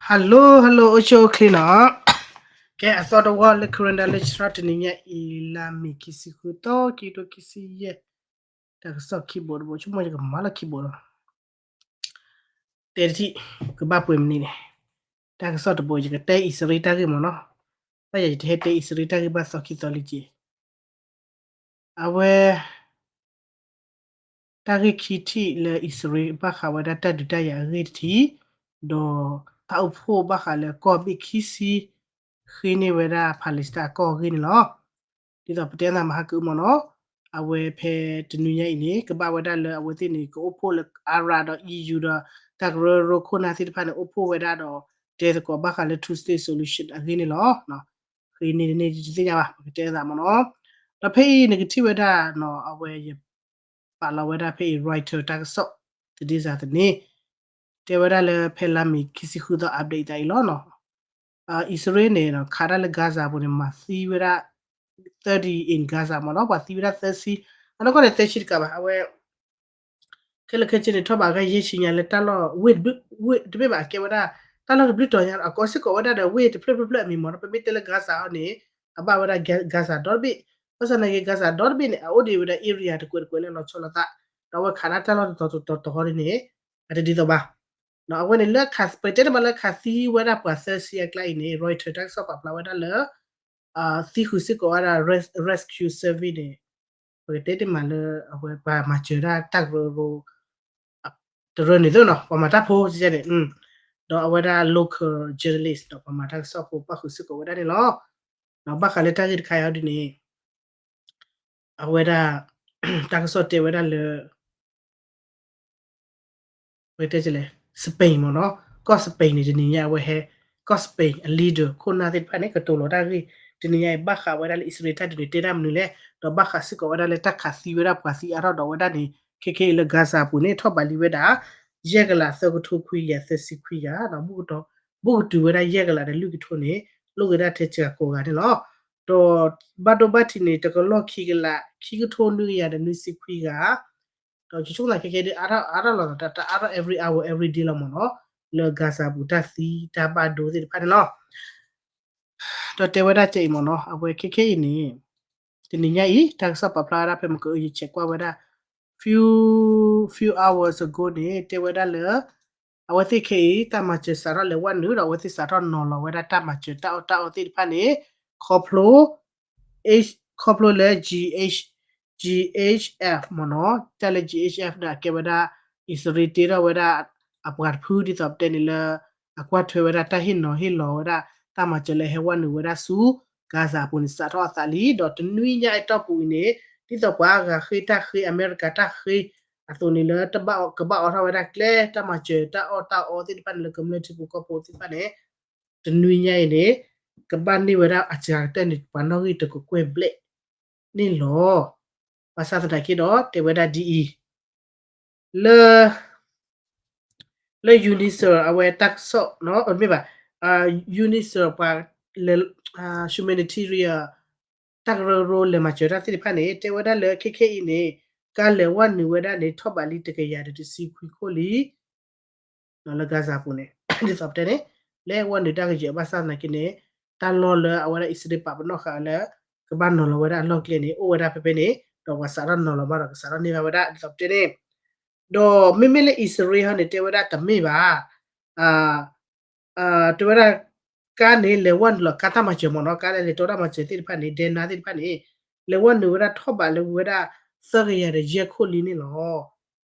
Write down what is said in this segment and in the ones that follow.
Hello hello အိၣ်ဆူၣ်အိၣ်ချ့နီၤ. ကဲ အသီတဝီလၢ calendar လၢဆၢထီၣ်တနံၤညါအံၤ လါမ့ၤခံဆံဃုသီ ခံကထိခံဆံယဲၢ် တၢ်ကစီၣ်ခံဘိတဘိ ဆိကမိၣ်ယကမၤလီၤခံဘိလီၤ. တဲတထံၣ် ကဘၣ်ပှဲၤမံးနံးန့ၣ် တၢ်ကစီၣ်တဘိ ယကတဲအံၣ်စရ့လးတၢ်ဂ့ၢ်မ့ၢ်နီၤ. ဘၣ်ယၤယတဟဲတဲအံၣ်စရ့လးတၢ်ဂ့ၢ်ဘၣ်သီခံသီလံက့ၤ အဝဲ တၢ်ဂ့ၢ်ခံထံၣ်လၢအံၣ်စရ့လးဘၣ်ဃးဝဲဒၣ်တၢ်ဒုးတၢ်ယၤအဂ့ၢ်တထံၣ်, ဒီးတၢ်အိၣ်ဖှိၣ်ဘၣ်ဃးလၢကီၢ်ဘ့ၣ်ခံဆံ ဃ့န့ၢ်ဝဲဒၣ် Palestine အကီၢ်အဂ့ၢ်န့ၣ်လီၤ. ဒ်သိးပတဲသးမဟါကမ့ၢ်နီၤ, အဝဲဖဲတနွံညါအံၤန့ၣ် ကဘၣ်ဝဲဒၣ်လၢအဝဲသ့ၣ်န့ၣ် ကအိၣ်ဖှိၣ်လၢ Arab ဒီး E U ဒီး တၢ်ကရၢကရိခိၣ်နၢ်သ့ၣ်တဖၣ်န့ၣ် အိၣ်ဖှိၣ်ဝဲဒၣ်ဒီး တဲသကိးဘၣ်ဃးလၢ two state solution အဂ့ၢ်န့ၣ်လီၤ. ဃ့န့ၢ်တန့ၢ်တသ့ၣ်ညါဘၣ် ပကတဲသးမ့ၢ်နီၤ. ဒီးဖဲအံၤနကထံၣ်ဝဲဒၣ်နီၤ အဝဲယ ပာ်လီၤဝဲဒၣ်ဖဲအံၤ Reuters တၢ်ကစီၣ် သဒ့စၤသန့ တဲဝဲဒၣ်လၢဖဲလါမ့ၤခံဆံဃုသီ update သးအံၤလီၤနီၤ. အံၣ်စရ့လးန့ၣ် ခးတၢ်လၢ Gaza ပူၤန့ၣ် မၤသံဝဲဒၣ် thirty in Gaza မ့ၢ်နီၤ, ပှၤသံဝဲဒၣ်သၢဆံ, အနီၢ်ကီၢ်န့ၣ် သၢဆံတကးဘၣ်, အဝဲ ခဲလၢာ်ခဲဆ့န့ၣ် ထီၣ်ဘးဂၤယဲၢ်ဆံညါလၢတၢ်လီၢ်ဝ့ၢ်တဘ့ၣ်ဘၣ် အကဲဝဲဒၣ် တၢ်လီၢ်တဘျုးတီၤညါ အကိးစ့ၢ်ကီးဝဲဒၣ်ဒီးဝ့ၢ်တဖျၢၣ်ဖျၢၣ်ဖျၢၣ်အမံၤမ့ၢ်နီၤ, ပမ့ၢ်တဲလၢ Gaza အီၤန့ၣ် အဘၣ်ဝဲဒၣ် Gaza ဒီတဘ့ၣ်, ဘၣ်ဆၣ်သနာ်က့ Gaza ဒီတဘ့ၣ်န့ၣ် အအိၣ်ဒံးဝဲဒၣ် area တကွဲးတကွဲးလၢလီၤဆီလိာ်သး, ဒီးအဝဲခးဒၣ်တၢ်လီၢ်တတီၤတတီၤတဟီဒ်န့ၣ် အတဒ်သိးဘၣ်. အဝဲန့ၣ်လၢ ပတဲတမံၤလၢခးသံဝဲဒၣ်ပှၤသၢဆံအကျါအံၤန့ၣ် Reuters တၢ်ကစီၣ်ပာ်ဖျါဝဲဒၣ်လၢ သံဃုာ်စ့ၢ်ကီးဝဲဒၣ် res- rescue service န့ၣ် ပကတဲတမံၤလၢအဝဲပှၤမၤစၢၤဒၣ်တၢ်ကရၢကရိ တရၢန့ၣ်သ့နီၤ ပှၤမၤတၢ်ဖိန့ၣ် ဒီးအဝဲဒၣ် local journalist ဒီးပှၤမၤတၢ်ကစီၣ်ဖိပၣ်ဃုာ်စ့ၢ်ကီးဝဲဒၣ်န့ၣ်လီၤ. ဘၣ်ဃးလၢတၢ်ဂ့ၢ်တခါအံၤဒ်န့ၣ် အဝဲဒၣ် တၢ်ကစီၣ်တဲဝဲဒၣ်လၢ ပတဲလဲၣ် Spain မ့ၢ်နီၤ, ကီၢ် Spain န့ၣ် တနံၤညါအဝဲဟဲ ကီၢ် Spain အ leader ခိၣ်နၢ်သ့ၣ်တဖၣ်န့ၣ် ကတိၤလီၤတၢ်ဂ့ၢ် တနံၤညါအံၤ ဘၣ်ဃးဝဲဒၣ်လၢအံၣ်စရ့လးတၢ်ဒုးန့ၣ် တဲတၢ်မနုၤလဲၣ်, ဒီးဘၣ်ဃးစ့ၢ်ကီးဝဲဒၣ်လၢတၢ်ခးသံဝဲဒၣ်ပှၤသံအါထီၣ်ဒီးဝဲဒၣ်န့ၣ် ခဲခဲအံၤလၢ Gaza ပူၤန့ၣ် ထီၣ်ဘးလံဝဲဒၣ် ယဲၢ်ကလးသၢကထိခွံကယၤသၢဆံခွံဂၤ ဒီး ဘူးကတုၤဝဲဒၣ်ယဲၢ်ကလးဒီးလွံၢ်ကထိန့ၣ် လိၣ်က့ၤဒၣ်ထဲစှၤကိးဂၤန့ၣ်လီၤ. ဒီးဘၣ်ဒိဘၣ်ထံးန့ၣ် တကလီၢ်ခံကလး ခံကထိနွံကယၤဒီးနွံဆံခွံဂၤ ဒီးယဆိကမိၣ်ခဲခဲဒ်အါထီၣ်အါထီၣ်လီၤသး တၢ်အါထီၣ် every hour every day လီၤမ့ၢ်နီၤ, လၢ Gaza ပူၤတၢ်သံတၢ်ဘၣ်ဒိသ့ၣ်တဖၣ်န့ၣ်လီၤ. ဒီးတဲဝဲဒၣ်ကဲအံၤမ့ၢ်နီၤ, အဝဲခဲခဲအံၤန့ၣ် တနံၤညါအံၤ တၢ်ကစီၣ်ပာ်ဖျါဝဲဒၣ်ဖဲမကၢအယဆဲးကွၢ်ဝဲဒၣ် few few hours ago န့ၣ် တဲဝဲဒၣ်လၢ အဝဲသ့ၣ်ခဲအံၤ တၢ်မၤစၢၤစးထီၣ်လဲၤဝဲနုာ်ဒီး အဝဲသ့ၣ်စးထီၣ်နီၤလီၤဝဲဒၣ်တၢ်မၤစၢၤတၢ်အီၣ်တၢ်အီသ့ၣ်တဖၣ်န့ၣ် ခီဖျိ ခီဖျိလၢ GH GHF မ့ၢ်နီၤ, တၢ်လၢ GHF န့ၣ် အကဲဝဲဒၣ် အံၣ်စရ့လးတ့ထီၣ်ဝဲဒၣ် အပှၤတဖုဒ်သိးပတဲန့ၣ်လၢ အကွၢ်ထွဲဝဲဒၣ်တၢ်ဟ့ၣ်နီၤဟ့ၣ်လီၤဝဲဒၣ် တၢ်မၤစၢၤလၢဟဲဝဲနုာ်ဝဲဒၣ်ဆူ Gaza အပူၤန့ၣ် စးထီၣ်အသးလံ, ဒီးတနွံညါအတီၢ်ပူၤအံၤန့ၣ် ဒ်သိးပှၤအါဂၤဃ့တၢ်ဃ့ အမဲရကၤတၢ်ဃ့အသိးန့ၣ်လၢ ကဘၣ်အိးထီၣ်ဝဲဒၣ်ကျဲ တၢ်မၤစၢၤတၢ်အီၣ်တၢ်အီသ့ၣ်တဖၣ်န့ၣ်လၢကမျၢၢ်ထံဖိကီၢ်ဖိသ့ၣ်တဖၣ်န့ၣ် တနွံညါအံၤန့ၣ် ကဘၣ်န့ၢ်ဝဲဒၣ်အစှၤကတၢၢ်န့ၣ် ပှၤနီၣ်ဂံၢ်တကကွဲၢ်ဘျဲၣ်န့ၣ်လီၤ. ဘၣ်ဆၣ်သနာ်က့ဒီး တဲဝဲဒၣ်ဒ်အံၤ လၢ လၢ UNICEF အဝဲတၢ်ကစီၣ် မ့ၢ်ဘၣ် UNICEF ပှၤ humanitarian တၢ်ကရၢကရိလဲၤမၤစၢၤတၢ်သ့ၣ်တဖၣ်န့ၣ် တဲဝဲဒၣ်လၢခဲခဲအံၤန့ၣ် ကါလဲၤဝဲနုာ်ဝဲဒၣ်န့ၣ် ထီၣ်ဘးလံတကယၤဒီးတဆံခွံခိၣ်လံ လၢ Gaza ပူၤန့ၣ် ဒ်သိးပတဲန့ၣ် လဲၤဝဲနုာ်တၢ်ကယၢၤဘၣ်ဆၣ်သနာ်က့န့ၣ် တၢ်လီၢ်လၢအဝဲဒၣ်အံၣ်စရ့လးပာ်ပနီၣ်ဃာ်လၢ ကဘၣ်နီၤလီၤဝဲဒၣ်အလီၢ်ကျဲန့ၣ် အိၣ်ဝဲဒၣ်ဖဲဖဲန့ၣ် ဒီးပှၤစးထီၣ်နီၤလီၤဘၣ်ဒီးကစးထီၣ်န့ၢ်ဘၣ်ဝဲဒၣ် ဒ်သိးပတဲန့ၣ် ဒီးမ့မ့ၢ်လၢအံၣ်စရ့လးဟီန့ၣ် တဲဝဲဒၣ်တမ့ၢ်ဘၣ် တဲဝဲဒၣ် ကါန့ၣ် လဲၤဝဲနုာ်လီၤ ကါတၢ်မၤစၢၤမ့ၢ်နီၤ ကါလဲၤလဲၤတီတၢ်မၤစၢၤသ့ၣ်တဖၣ်န့ၣ် ဒဲနါသ့ၣ်တဖၣ်န့ၣ် လဲၤဝဲနုာ်ဝဲဒၣ်ထီၣ်ဘးလၢဝဲဒၣ် သၢကယၤဒီးယဲၢ်ခိၣ်လံန့ၣ်လီၤ.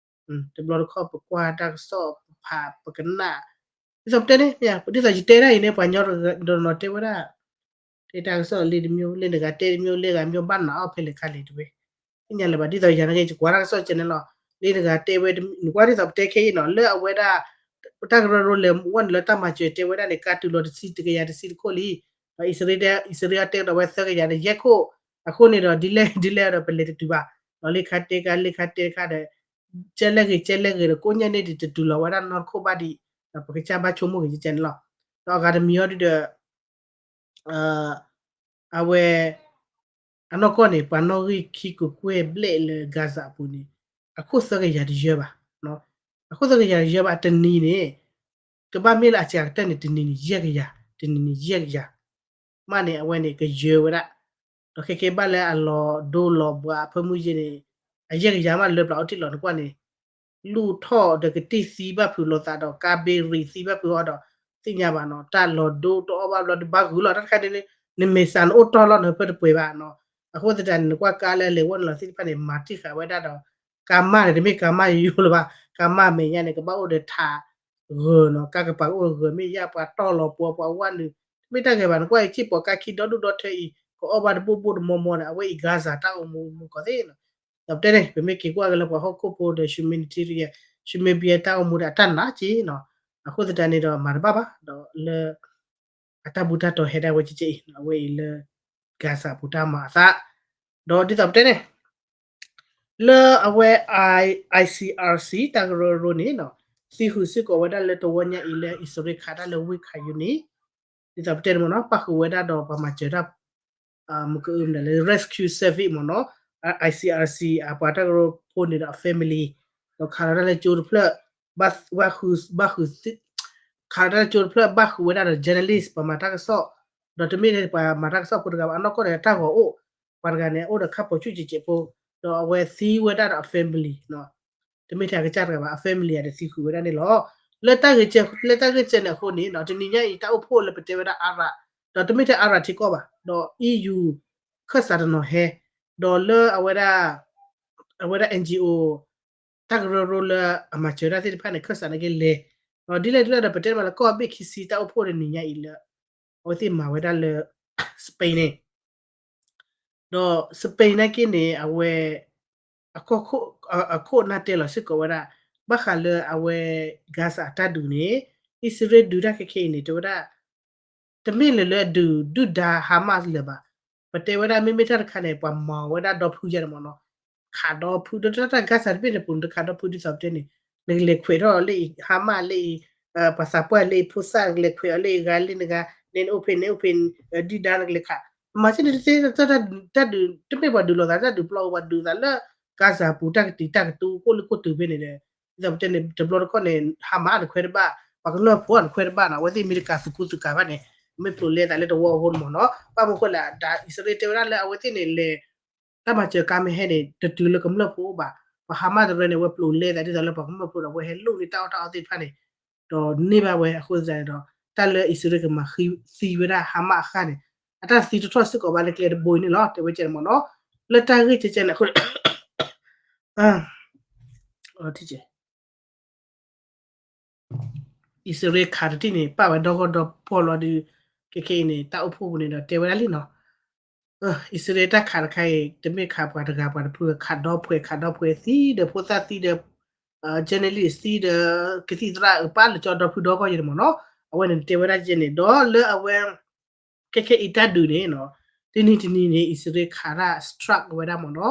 တဘျီတခီၣ်ပကွၢ်တၢ်ကစီၣ်ပဖးပကနၣ် ဒ်သိးပတဲန့ၣ် ဒ်သိးယတဲဒၣ်အံၤန့ၣ် ပှၤညီတနီၤတဲဝဲဒၣ် တဲတၢ်ကစီၣ်လံတမံၤ လၢနဂၤတဲတမံၤ လၢဂၤမံၤဘၣ်နၤအီၣ်ဖဲလဲၣ်ခါလဲၣ်တဝဲ သ့ၣ်ညါလၢၤဘၣ် ဒ်သိးယၤနာ်က့ ယကွၢ်တၢ်ကစီၣ်ကဲန့ၣ်လီၤ လၢနဂၤတဲဝဲ နကွၢ်ဒ်သိးပတဲခဲအံၤနီၤ လၢအဝဲဒၣ် တၢ်ကရၢကရိလဲၤဝဲနုာ်လၢတၢ်မၤစၢၤတဲဝဲဒၣ်န့ၣ် ကါတုၤလီၤတဆံတကယၤတဆံတခိၣ်လံ ဒီးအံၣ်စရ့လးတဲဒီးဝဲသၢကယၤဒီးယဲၢ်ခိၣ် အဃိန့ၣ်ဒီး ဒ်လဲၣ်ဒ်လဲၣ်ဒီးပလဲၤတတုၤဘၣ် ဒီးလၢခါတဲကါလၢခါတဲတခါဒီး ကဲလဲၣ်ဂ့ၤကဲလဲၣ်ဂ့ၤဒီး ကိးညါန့ၣ်ဒ်တတုၤလီၤဝဲဒၣ်နီတခိၣ်ဘၣ်ဒံး ဒီးပကစၢ်ဘၣ်ဆိကမိၣ်ဂ့ၤကဲန့ၣ်လီၤ ဒီးအဂၤတမံၤအီၤဒုဒီး အဝဲ အနီၢ်ကီၢ်န့ၣ် ပှၤနီၣ်ဂံၢ်ခံကကွဲၢ်ဘျဲၣ်လၢ Gaza အပူၤန့ၣ် အခိၣ်သၢကယၤတယၢဘၣ် အခိၣ်သၢကယၤတယၢဘၣ် တနံၤန့ၣ် ကဘၣ်မ့ၢ်လၢအစှၤကတၢၢ်န့ၣ် တနံၤန့ၣ်ယဲၢ်ကယၤ, တနံၤန့ၣ်ယဲၢ်ကယၤ မးန့ၣ် အဝဲန့ၣ်ကယၢၤဝဲဒၣ်, ဒီးခဲကဲဘၣ်လၢအလီၤဒိလီၤဘှါအဖၢမုၢ်ယဲၢ်န့ၣ် အယဲၢ်ကယၤမးလၢပျၢၤအိၣ်တ့ၢ်လီၤနကွၢ်န့ၣ် လူၢ်ထီၣ်ဒီးကတ့ၢ်သံဘၣ်ဖုးလိာ်သးဒီး ကါဘ့ရံၤသံဘၣ်ဖုးအီၤဒီး သ့ၣ်ညါဘၣ်နီၤ တၢ်လီၤဒိတအီၣ်ဘၣ်ဘျီဒီး ဘၣ်ဂုာ်လီၤတၢ်တခါန့ၣ် နမဲာ်ဆှးနအိၣ်တီၢ်လီၤနဖၢတပှဲၤဘၣ်နီၤ, အဃိသတးန့ၣ် နကွၢ်ကါလၢအလဲၤဝဲန့ၣ်လီၤသ့ၣ်တဖၣ်န့ၣ် မၤတံၢ်ဃာ်ဝဲဒၣ်ဒီး ကါမၢ်န့ၣ် တမ့ၢ်ကါမၢ်ယိယိလၢၤဘၣ်, ကါမၢ်မဲာ်ညါန့ၣ် ကဘၣ်အိၣ်ဒီးထးဂၢၢ်နီၤ, ကါကပၤကအိၣ်ဂၢၢ်မ့ၢ်ယါ ပှၤတီၢ်လီၤပှီၤပှၤဝဲနုာ်, တမ့ၢ်တၢ်ဂ့ၤဘၣ် နကွၢ်အံၤ စ့ၢ်ပီးကါခံဒီဒူၣ်ဒီထၢအံၤ ကအီၣ်ဘၣ်တဘိၣ်ဘိၣ်တမီမီန့ၣ် အဝဲအံၤ Gaza တၢ်အိၣ်မူမူကီၢ်သ့နီၤ, ဒီးပတဲန့ၣ် ပမ့ၢ်က့ၤကွၢ်က့ၤလၢပှၤဟီၣ်ခိၣ်ဖိဒီး humanitarian, humanitarian တၢ်အိၣ်မူဒီးအတၢ်နာ်က့နီၤ, အဃိသတးန့ၣ်ဒီးမၤတဘၣ်ဘၣ် ဒီးလၢ အတၢ်ဘူၣ်တၢ်တီၤဟဲဒၣ်ဝဲကကဲအံၤ အဝဲအံၤလၢ Gaza အပူၤတၢ်မၤအသး, ဒီးဒ်သိးပတဲန့ၣ် လၢအဝဲ I- ICRC တၢ်ကရၢကရိန့ၣ်နီၤ, သံဃုာ်စ့ၢ်ကီးဝဲဒၣ်လၢတဝီညါအံၤလၢအံၣ်စရ့လးခးတၢ်လၢဝ့ၢ်ခးယူၤန့ၣ်, ဒ်သိးပတဲန့ၣ်မ့ၢ်နီၤ ပၣ်ဃုာ်ဝဲဒၣ်ဒီးပှၤမၤစၢၤတၢ် မကမလဲ rescue service မ့ၢ်နီၤ, ICRC အပှၤတၢ်ကရၢဖိန့ၣ်ဒီးအ family, ဒီးခးလီၤတၢ်လၢကၠိတဖျၢၣ်, ဘၣ်ဃုာ် ဘၣ်ဃုာ် ခးလီၤတၢ်လၢကၠိတဖျၢၣ် ဘၣ်ဃုာ်ဝဲဒၣ်ဒီး journalist ပှၤမၤတၢ်ကစီၣ်, ဒီးတမ့ၢ်ထဲပှၤမၤတၢ်ကစီၣ်ဖိတဂၤဘၣ် အနီၢ်ကီၢ်န့ၣ် တၢ်ဂီၤအိၣ်, ပှၤတဂၤန့ၣ် အိၣ်ဒီးခါပိာ်ဆူၣ်ကဲးကဲးဖိ, ဒီးအဝဲသံဝဲဒၣ်ဒီးအ family နီၤ, တမ့ၢ်ထဲအကစၢ်တဂၤဘၣ် အ family အံၤဒီးသံဃုာ်ဝဲဒၣ်န့ၣ်လီၤ. လၢတၢ်ဂ့ၢ်ကဲ လၢတၢ်ဂ့ၢ်ကဲန့ၣ်အဃိန့ၣ်နီၤ တနံၤညါအံၤတၢ်အိၣ်ဖှိၣ်လၢပတဲဝဲဒၣ် Arab, ဒီးတမ့ၢ်ထဲ Arab ထံကီၢ်ဘၣ် ဒီး EU ခၢၣ်စးတနီၤဟဲ, ဒီးလၢအဝဲဒၣ် အဝဲဒၣ် NGO တၢ်ကရၢကရိလၢအမၤစၢၤတၢ်သ့ၣ်တဖၣ်န့ၣ် ခၢၣ်စးန့ၣ်က့လဲၤ, ဒီးဒ်လဲၣ်ဒ်လဲၣ်ဒီး ပတဲမးလၢကီၢ်ဘ့ၣ်ခံဆံတၢ်အိၣ်ဖှိၣ်တနံၤညါအံၤလၢ အဝဲသ့ၣ်မၤဝဲဒၣ်လၢ Spain န့ၣ်, ဒီး Spain နာ်က့န့ၣ် အဝဲ အခိၣ် အခိၣ်အနၢ်တဲလီၤစ့ၢ်ကီးဝဲဒၣ် ဘၣ်ဃးလၢအဝဲ Gaza အတၢ်ဒုးန့ၣ် အံၣ်စရ့လးဒုးတၢ်ခဲခဲအံၤန့ၣ် တဲဝဲဒၣ် တမ့ၢ်လၢၤလၢအဒုး ဒုၣ်ဒါ Hamas လၢၤဘၣ်. ပတဲဝဲဒၣ်မ့မ့ၢ်တၢ်တခါန့ၣ် ပှၤမၤဝဲဒၣ်ဒီဖုယါန့ၣ်မ့ၢ်နီၤ, ခးဒီဖုဒီးတၢ် Gaza တဘ့ၣ်န့ၣ်ပူၤ နတခးဒီဖုဒ်သိးပတဲန့ၣ် နကလဲၤခွဲးထီၣ်လၢအံၤ Hamas လၢအံၤ ပှၤသးပှၢ်လၢအံၤ ဖိသၣ် နကလဲၤခွဲးအီၤလၢအံၤ ဂၤလၢနဂၤ နဲနအိၣ်ဖဲန့ၣ်အိၣ်ဖဲ ဒုၣ်ဒါနကလဲၤခး မၤသ့န့ၣ်တသ့ တၢ်ဒုး တမ့ၢ်ပှၤဒုးလိာ်သးတၢ်ဒုးပျီ ပှၤဒုးသးလၢ Gaza ပူၤ တၢ်ကတံာ်တၢ်ကတူၤ ကိၣ်လၢကိၣ်တုၤဖဲန့ၣ်ဒီး ဒ်သိးပတဲန့ၣ် တဘျီတခီၣ်န့ၣ် Hamas နခွဲးတဘၣ် ပှၤကမျၢၢ်ဖိနခွဲးတဘၣ်နီၤ အဝဲသ့ၣ်မ့ၢ်တကးသူၣ်ကူသူၣ်ကးဘၣ်န့ၣ် မ့ၢ်ဖျိးလဲသးလၢတဝီအဃိန့ၣ်မ့ၢ်နီၤ ဘၣ်မနုၤဃိလဲၣ် ဒ်အံၣ်စရ့လးတဲဝဲဒၣ်လၢအဝဲသ့ၣ်န့ၣ်လဲၤ တၢ်မၤစၢၤကါမ့ၢ်ဟဲန့ၣ် တတုၤလၢကမျၢၢ်ဖိအိၣ်ဘၣ် ပှၤ Hamas တရၢန့ၣ် အဝဲဖျိးလဲသးဒ်သိးလၢပှၤကမျၢၢ်ဖိဒီး အဝဲဟဲလိၣ်န့ၢ်တၢ်အီၣ်တၢ်အီသ့ၣ်တဖၣ်န့ၣ် ဒီးန့ၢ်ဘၣ်ဝဲအဃိသတးန့ၣ်ဒီး တၢ်လၢအံၣ်စရ့လးကမၤသံဝဲဒၣ် Hamas အဃၢ်န့ၣ် အတၢ်သံတထီၣ်စ့ၢ်ကီးဘၣ်လၢကျဲတဘိအံၤန့ၣ်လီၤ တဲဝဲကဲန့ၣ်မ့ၢ်နီၤ လၢတၢ်ဂ့ၢ်ကဲကဲန့ၣ်အဃိန့ၣ် အံၣ်စရ့လးခးတထံၣ်န့ၣ် ပာ်ဝဲဒီဂီၢ်ဒီဖီၣ်လီၤဒီး ခဲခဲအံၤန့ၣ် တၢ်အိၣ်ဖှိၣ်ပူၤန့ၣ်ဒီး တဲဝဲဒၣ်လံနီၤ အံၣ်စရ့လးတၢ်ခးတခါအံၤ တမ့ၢ်ခးပှၤတဂၤပှၤတဖု ခးဒီဖှဲးခးဒီဖှဲးသံဒီးဖိသၣ်သံဒီး journalist သံဒီး ကသံၣ်သရၣ်အပာ်လၢကၠီဒီဖုဒီဂီၢ်ယဲၢ်န့ၣ်မ့ၢ်နီၤ အဝဲန့ၣ်တဲဝဲဒၣ်ယဲၢ်န့ၣ် ဒီးလၢအဝဲ ခဲခဲအံၤတၢ်ဒုးန့ၣ်နီၤ တနံၤတနံၤန့ၣ် အံၣ်စရ့လးခးတၢ် strike ဝဲဒၣ်မ့ၢ်နီၤ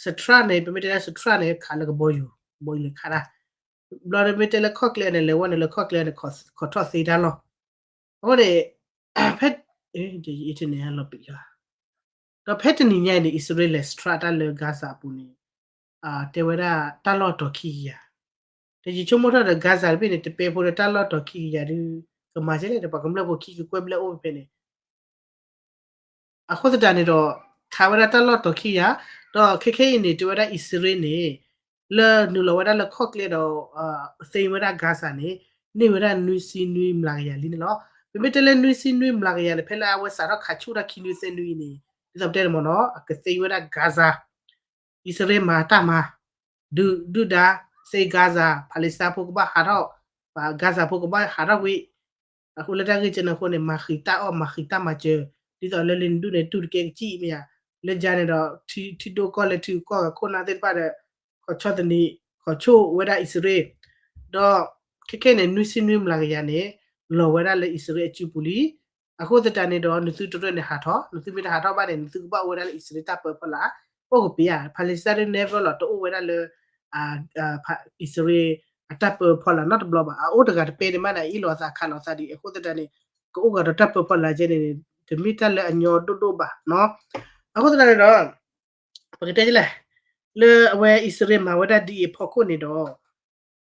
strike န့ၣ် ပမ့ၢ်တဲလၢ strike န့ၣ် ခးလၢကဘီယူၤ ကဘီယူၤန့ၣ်ခးတၢ် ဘျီမ့ၢ်တဲလၢခီၣ်ကျဲန့ၣ် လဲၤဝဲန့ၣ်လၢခီၣ်ကျဲန့ၣ် ခိးထီၣ်သ့တၢ်လီၢ် အဃိန့ၣ် ဖဲ အ့ လီၤပံာ်လီၤ ဒီးဖဲတနံၤညါအံၤန့ၣ် အံၣ်စရ့လးလဲၤ strike တၢ်လၢ Gaza အပူၤန့ၣ် တဲဝဲဒၣ်တၢ်လီၢ်တီၤခံကယၤ တယံာ်ဆိကမိၣ်ထီၣ်ဒီး Gaza တဘ့ၣ်န့ၣ် တပဲဖိဒီးတၢ်လီၢ်တီၤခံကယၤဒုး ကမၤကဲလဲၣ်ဒီး ပှၤကမျၢၢ်ဖိခံကကွဲၢ်ဘျဲၣ်အိၣ်ဖဲန့ၣ် အဃိသတးန့ၣ်ဒီး ခးဝဲဒၣ်တၢ်လီၢ်တီၤခံကယၤ ဒီးခဲခဲအံၤန့ၣ် တဲဝဲဒၣ်အံၣ်စရ့လးန့ၣ် လၢနုာ်လီၤဝဲဒၣ်လၢခီၣ်ကျဲဒီး သ့ဝဲဒၣ် Gaza န့ၣ် န့ၢ်ဝဲဒၣ်နွံဆံနွံမျးကယၤလံန့ၣ်လီၤ. ပမ့ၢ်တဲလၢနွံဆံနွံမျးကယၤန့ၣ် ဖဲလၢအဝဲစးထီၣ်ခးဆူၣ်တၢ်ခံနွံသၢနွံအံၤန့ၣ် ဒ်သိးပတဲန့ၣ်မ့ၢ်နီၤ အကသ့ဝဲဒၣ် Gaza အံၣ်စရ့လးမၤတၢ်မၤ ဒုၣ်ဒါ သ့ Gaza Palestine ဖိကဘၣ်ဟးထီၣ် Gaza ဖိကဘၣ်ဟးထီၣ်ကွံာ် အဃိလၢတၢ်ဂ့ၢ်ကဲန့ၣ်အဃိန့ၣ် မၤဃံးတၢ်အီၣ်မၤဃံးတၢ်မၤစၢၤ ဒ်သိးလၢလံနဒူၣ်န့ၣ် တူၢ်တကဲကစံၣ်မ့ၢ်ဧါ လၢယါန့ၣ်ဒီး ထံဒိၣ်ကီၢ်လဲၤထံကီၢ်ဂၤခိၣ်နၢ်သ့ၣ်တဖၣ်ဒီး ခီၣ်ဆီၣ်သနံး ခီၣ်ဆိၣ်ဝဲဒၣ်အံၣ်စရ့လး ဒီးခဲခဲန့ၣ် နွံဆံနွံမျးကယၤန့ၣ် လီၤဝဲဒၣ်လၢအံၣ်စရ့လးအစုပူၤလံ အဃိသတးန့ၣ်ဒီး နသုတရၢၣ်န့ၣ်ဟးထီၣ် နသုမ့ၢ်တဟးထီၣ်ဘၣ်န့ၣ် နသုကဘၣ်အိၣ်ဝဲဒၣ်လၢအံၣ်စရ့လးတၢ်ပၢဖီလာ် အိၣ်ကပ့ၤဧါ Palestine never လီၤ တအိၣ်ဝဲဒၣ်လၢ အံၣ်စရ့လးအတၢ်ပၢဖီလာ်နီတဘျီဘၣ် အအိၣ်တဂၤတပဲန့ၣ်မးန့ၣ် အအ့ၣ်လိာ်သးခးလိာ်သးဒံး အဃိသတးန့ၣ် ကအိၣ်ဂၤဒီးတၢ်ပၢဖီလာ်ကဲန့ၣ် တမ့ၢ်တၢ်လၢအညီဒိၣ်ဒိၣ်ဘၣ်နီၤ အဃိသတးန့ၣ်ဒီး ပကတဲလဲၣ် လၢအဝဲအံၣ်စရ့လးမၤဝဲဒၣ်ဒ်အံၤအဖီခိၣ်န့ၣ်ဒီး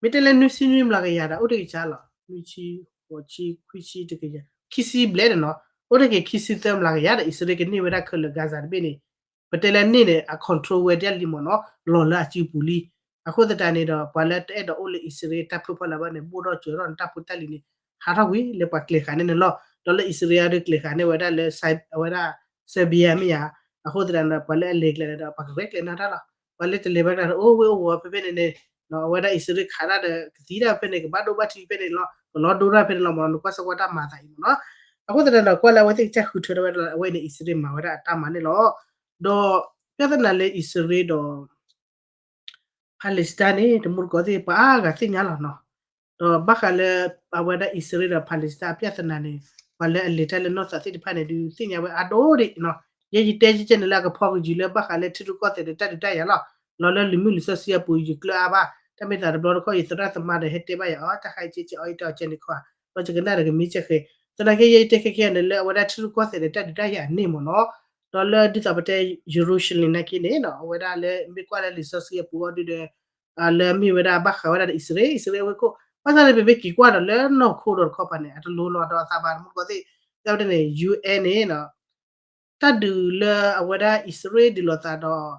မ့ၢ်တဲလၢနွံဆံနွံမျးကယၤဒီး အိၣ်တကဆါလီၤ နွံဆံ, ဃိးဆံ, ခွံဆံ, တကယၤ, ခံဆံဘျဲၣ်န့ၣ်နီၤ, အိၣ်တ့ၢ်က့ၤခံဆံသၢမျးကယၤဒီး အံၣ်စရ့လးကန့ၢ်ဝဲဒၣ်ခဲလၢာ် Gaza တဘ့ၣ်န့ၣ်, ပတဲလၢန့ၣ်န့ၣ် အ control ဝဲဒၣ်လံမ့ၢ်နီၤ, လီၤလၢအစုပူၤလံ. အဃိသတးန့ၣ်ဒီး ပှၤလၢတအဲၣ်ဒိးအိၣ်လၢအံၣ်စရ့လးတၢ်ဖုဖီလာ်ဘၣ်န့ၣ် ဘိၣ်ထီၣ်စၢၤထီၣ်န့ၣ် တၢ်ဖိတၢ်လံၤန့ၣ် ဟးထီၣ်ကွံာ်လၢပှၤကျဲၤဃာ်န့ၣ်န့ၣ်လီၤ. ဒီးလၢအံၣ်စရ့လးဒီးကျဲၤဃာ်န့ၢ်ဝဲဒၣ်လၢ အဝဲဒၣ် Serbia မ့ၢ်ဧါ. အဃိသတးန့ၣ်ဒီး ပှၤလၢအလဲၤကျဲၤန့ၣ်ဒီး ပှၤကရဲၣ်ကျဲၤနီၣ်တၢ်လီၤ. ပှၤလၢတလဲၤဘၣ်ကျဲၤဒီး အိၣ်ဝ့ၢ်အိၣ်ဝီၤဖဲဖဲန့ၣ်န့ၣ် အဝဲဒၣ်အံၣ်စရ့လးခးတၢ်ဒီး ကသံတၢ်ဖဲန့ၣ် ကဘၣ်ဒိဘၣ်ထံးဖဲန့ၣ်လီၤ, ကလီၤဒိတၢ်ဖဲန့ၣ်လီၤမ့ၢ်နီၤ, နကွၢ်စ့ၢ်ကီးတၢ်မၤအသးအံၤမ့ၢ်နီၤ. အဃိသတးဒီး ကွၢ်လၢအဝဲသ့ၣ်ကစၢ်ဃုထၢထီၣ်ဝဲဒၣ်လၢအဝဲန့ၣ် အံၣ်စရ့လးမၤဝဲဒၣ်အတၢ်မၤန့ၣ်လီၤ. ဒီး ပြဿနာလၢအံၣ်စရ့လးဒီး Palestine န့ၣ် တမူတကိးသ့ၣ် ပှၤအါဂၤသ့ၣ်ညါလီၤနီၤ. ဒီးဘၣ်ဃးလၢ အဝဲဒၣ်အံၣ်စရ့လးဒီး Palestine အပြဿနာန့ၣ် ပှၤလၢအလဲၤတၢ်လၢနီၢ်သးသ့ၣ်တဖၣ်န့ၣ် ဒုးသ့ၣ်ညါဝဲအါဒိၣ်ဒံးနီၤ. ယဲယတဲကဲန့ၣ်လၢအကဖီကယံာ်လၢဘၣ်ဃးလၢထံရူၢ်ကီၢ်သဲးဒီးတၢ်ဒုးတၢ်ယၤလီၤ. လီၤလၢလံာ်မုၢ်လံာ်စီဆှံအပူၤ ယကျၢၤအါဘၣ်. တၢ်မ့ၢ်သးတဘျီတခီၣ် ယသရၣ်သမါဒီးဟဲတဲဘၣ်ယၤအီၤ တၢ်ဃးအံၤကဲကဲအီၤအံၤတၢ်အီၤကဲန့ၣ်ခီ, ဒီးယကနၣ်ဒီးကမ့ၢ်ကဲဃဲ. သနာ်က့ ယဲယတဲခဲကဲန့ၣ်လၢအဝဲဒၣ်ထံရူၢ်ကီၢ်သဲးဒီးတၢ်ဒုးတၢ်ယၤန့ၣ်မ့ၢ်နီၤ. ဒီးလၢဒ်သိးပတဲ Jerusalem နာ်က့န့ၣ်နီၤ အဝဲဒၣ်လၢမ့ၢ်ကွၢ်လၢလံာ်စီဆှံအပူၤအီၤဒုဒီး လၢမ့ၢ်ဝဲဒၣ်ဘၣ်ဃးဝဲဒၣ်ဒီးအံၣ်စရ့လး, အံၣ်စရ့လးအဝဲခိၣ်, ဘၣ်ဆၣ်န့ၣ် ပမ့ၢ်က့ၤကွၢ်ဒီးလၢနီၢ်ခိဒီးတခီပၤန့ၣ် အတလိၤလီၤဒီးအသးဘၣ် တမူတကိးသ့ၣ်, တၢ်ဝဲန့ၣ် UN န့ၣ်နီၤ တၢ်ဒုးလၢအဝဲဒၣ်အံၣ်စရ့လးဒုးလိာ်သးဒီး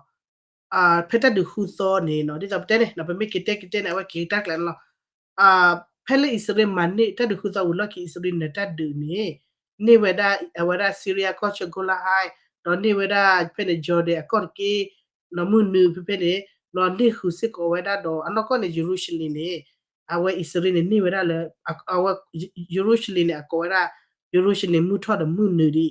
ဖဲတၢ်ဒုးဃုသီန့ၣ်နီၤ ဒ်သိးပတဲန့ၣ် ပမ့ၢ်က့ၤတဲက့ၤတဲန့ၣ် အဝဲက့ၤတၢ်ကျဲၤန့ၣ်လီၤ. ဖဲလၢအံၣ်စရ့လးမၤန့ၢ်တၢ်ဒုးဃုသီဝံၤလီၢ်ခံ အံၣ်စရ့လးန့ၣ်တၢ်ဒုးန့ၣ် န့ၢ်ဝဲဒၣ် အဝဲဒၣ် Syria ကီၢ်ဆၢ Golan Heights ဒီးန့ၢ်ဝဲဒၣ်ဖဲန့ၣ် Jordan အကီၢ်တက့ၢ် ဒီးမုၢ်နုာ်ဖဲဖဲန့ၣ် ဒီးန့ၢ်ဃုာ်စ့ၢ်ကီးဝဲဒၣ်ဒီး အနီၢ်ကီၢ်န့ၣ် Jerusalem န့ၣ် အဝဲအံၣ်စရ့လးန့ၣ် န့ၢ်ဝဲဒၣ်လၢ အဝဲ Jerusalem န့ၣ် အကိးဝဲဒၣ် Jerusalem မုၢ်ထီၣ်ဒီးမုၢ်နုာ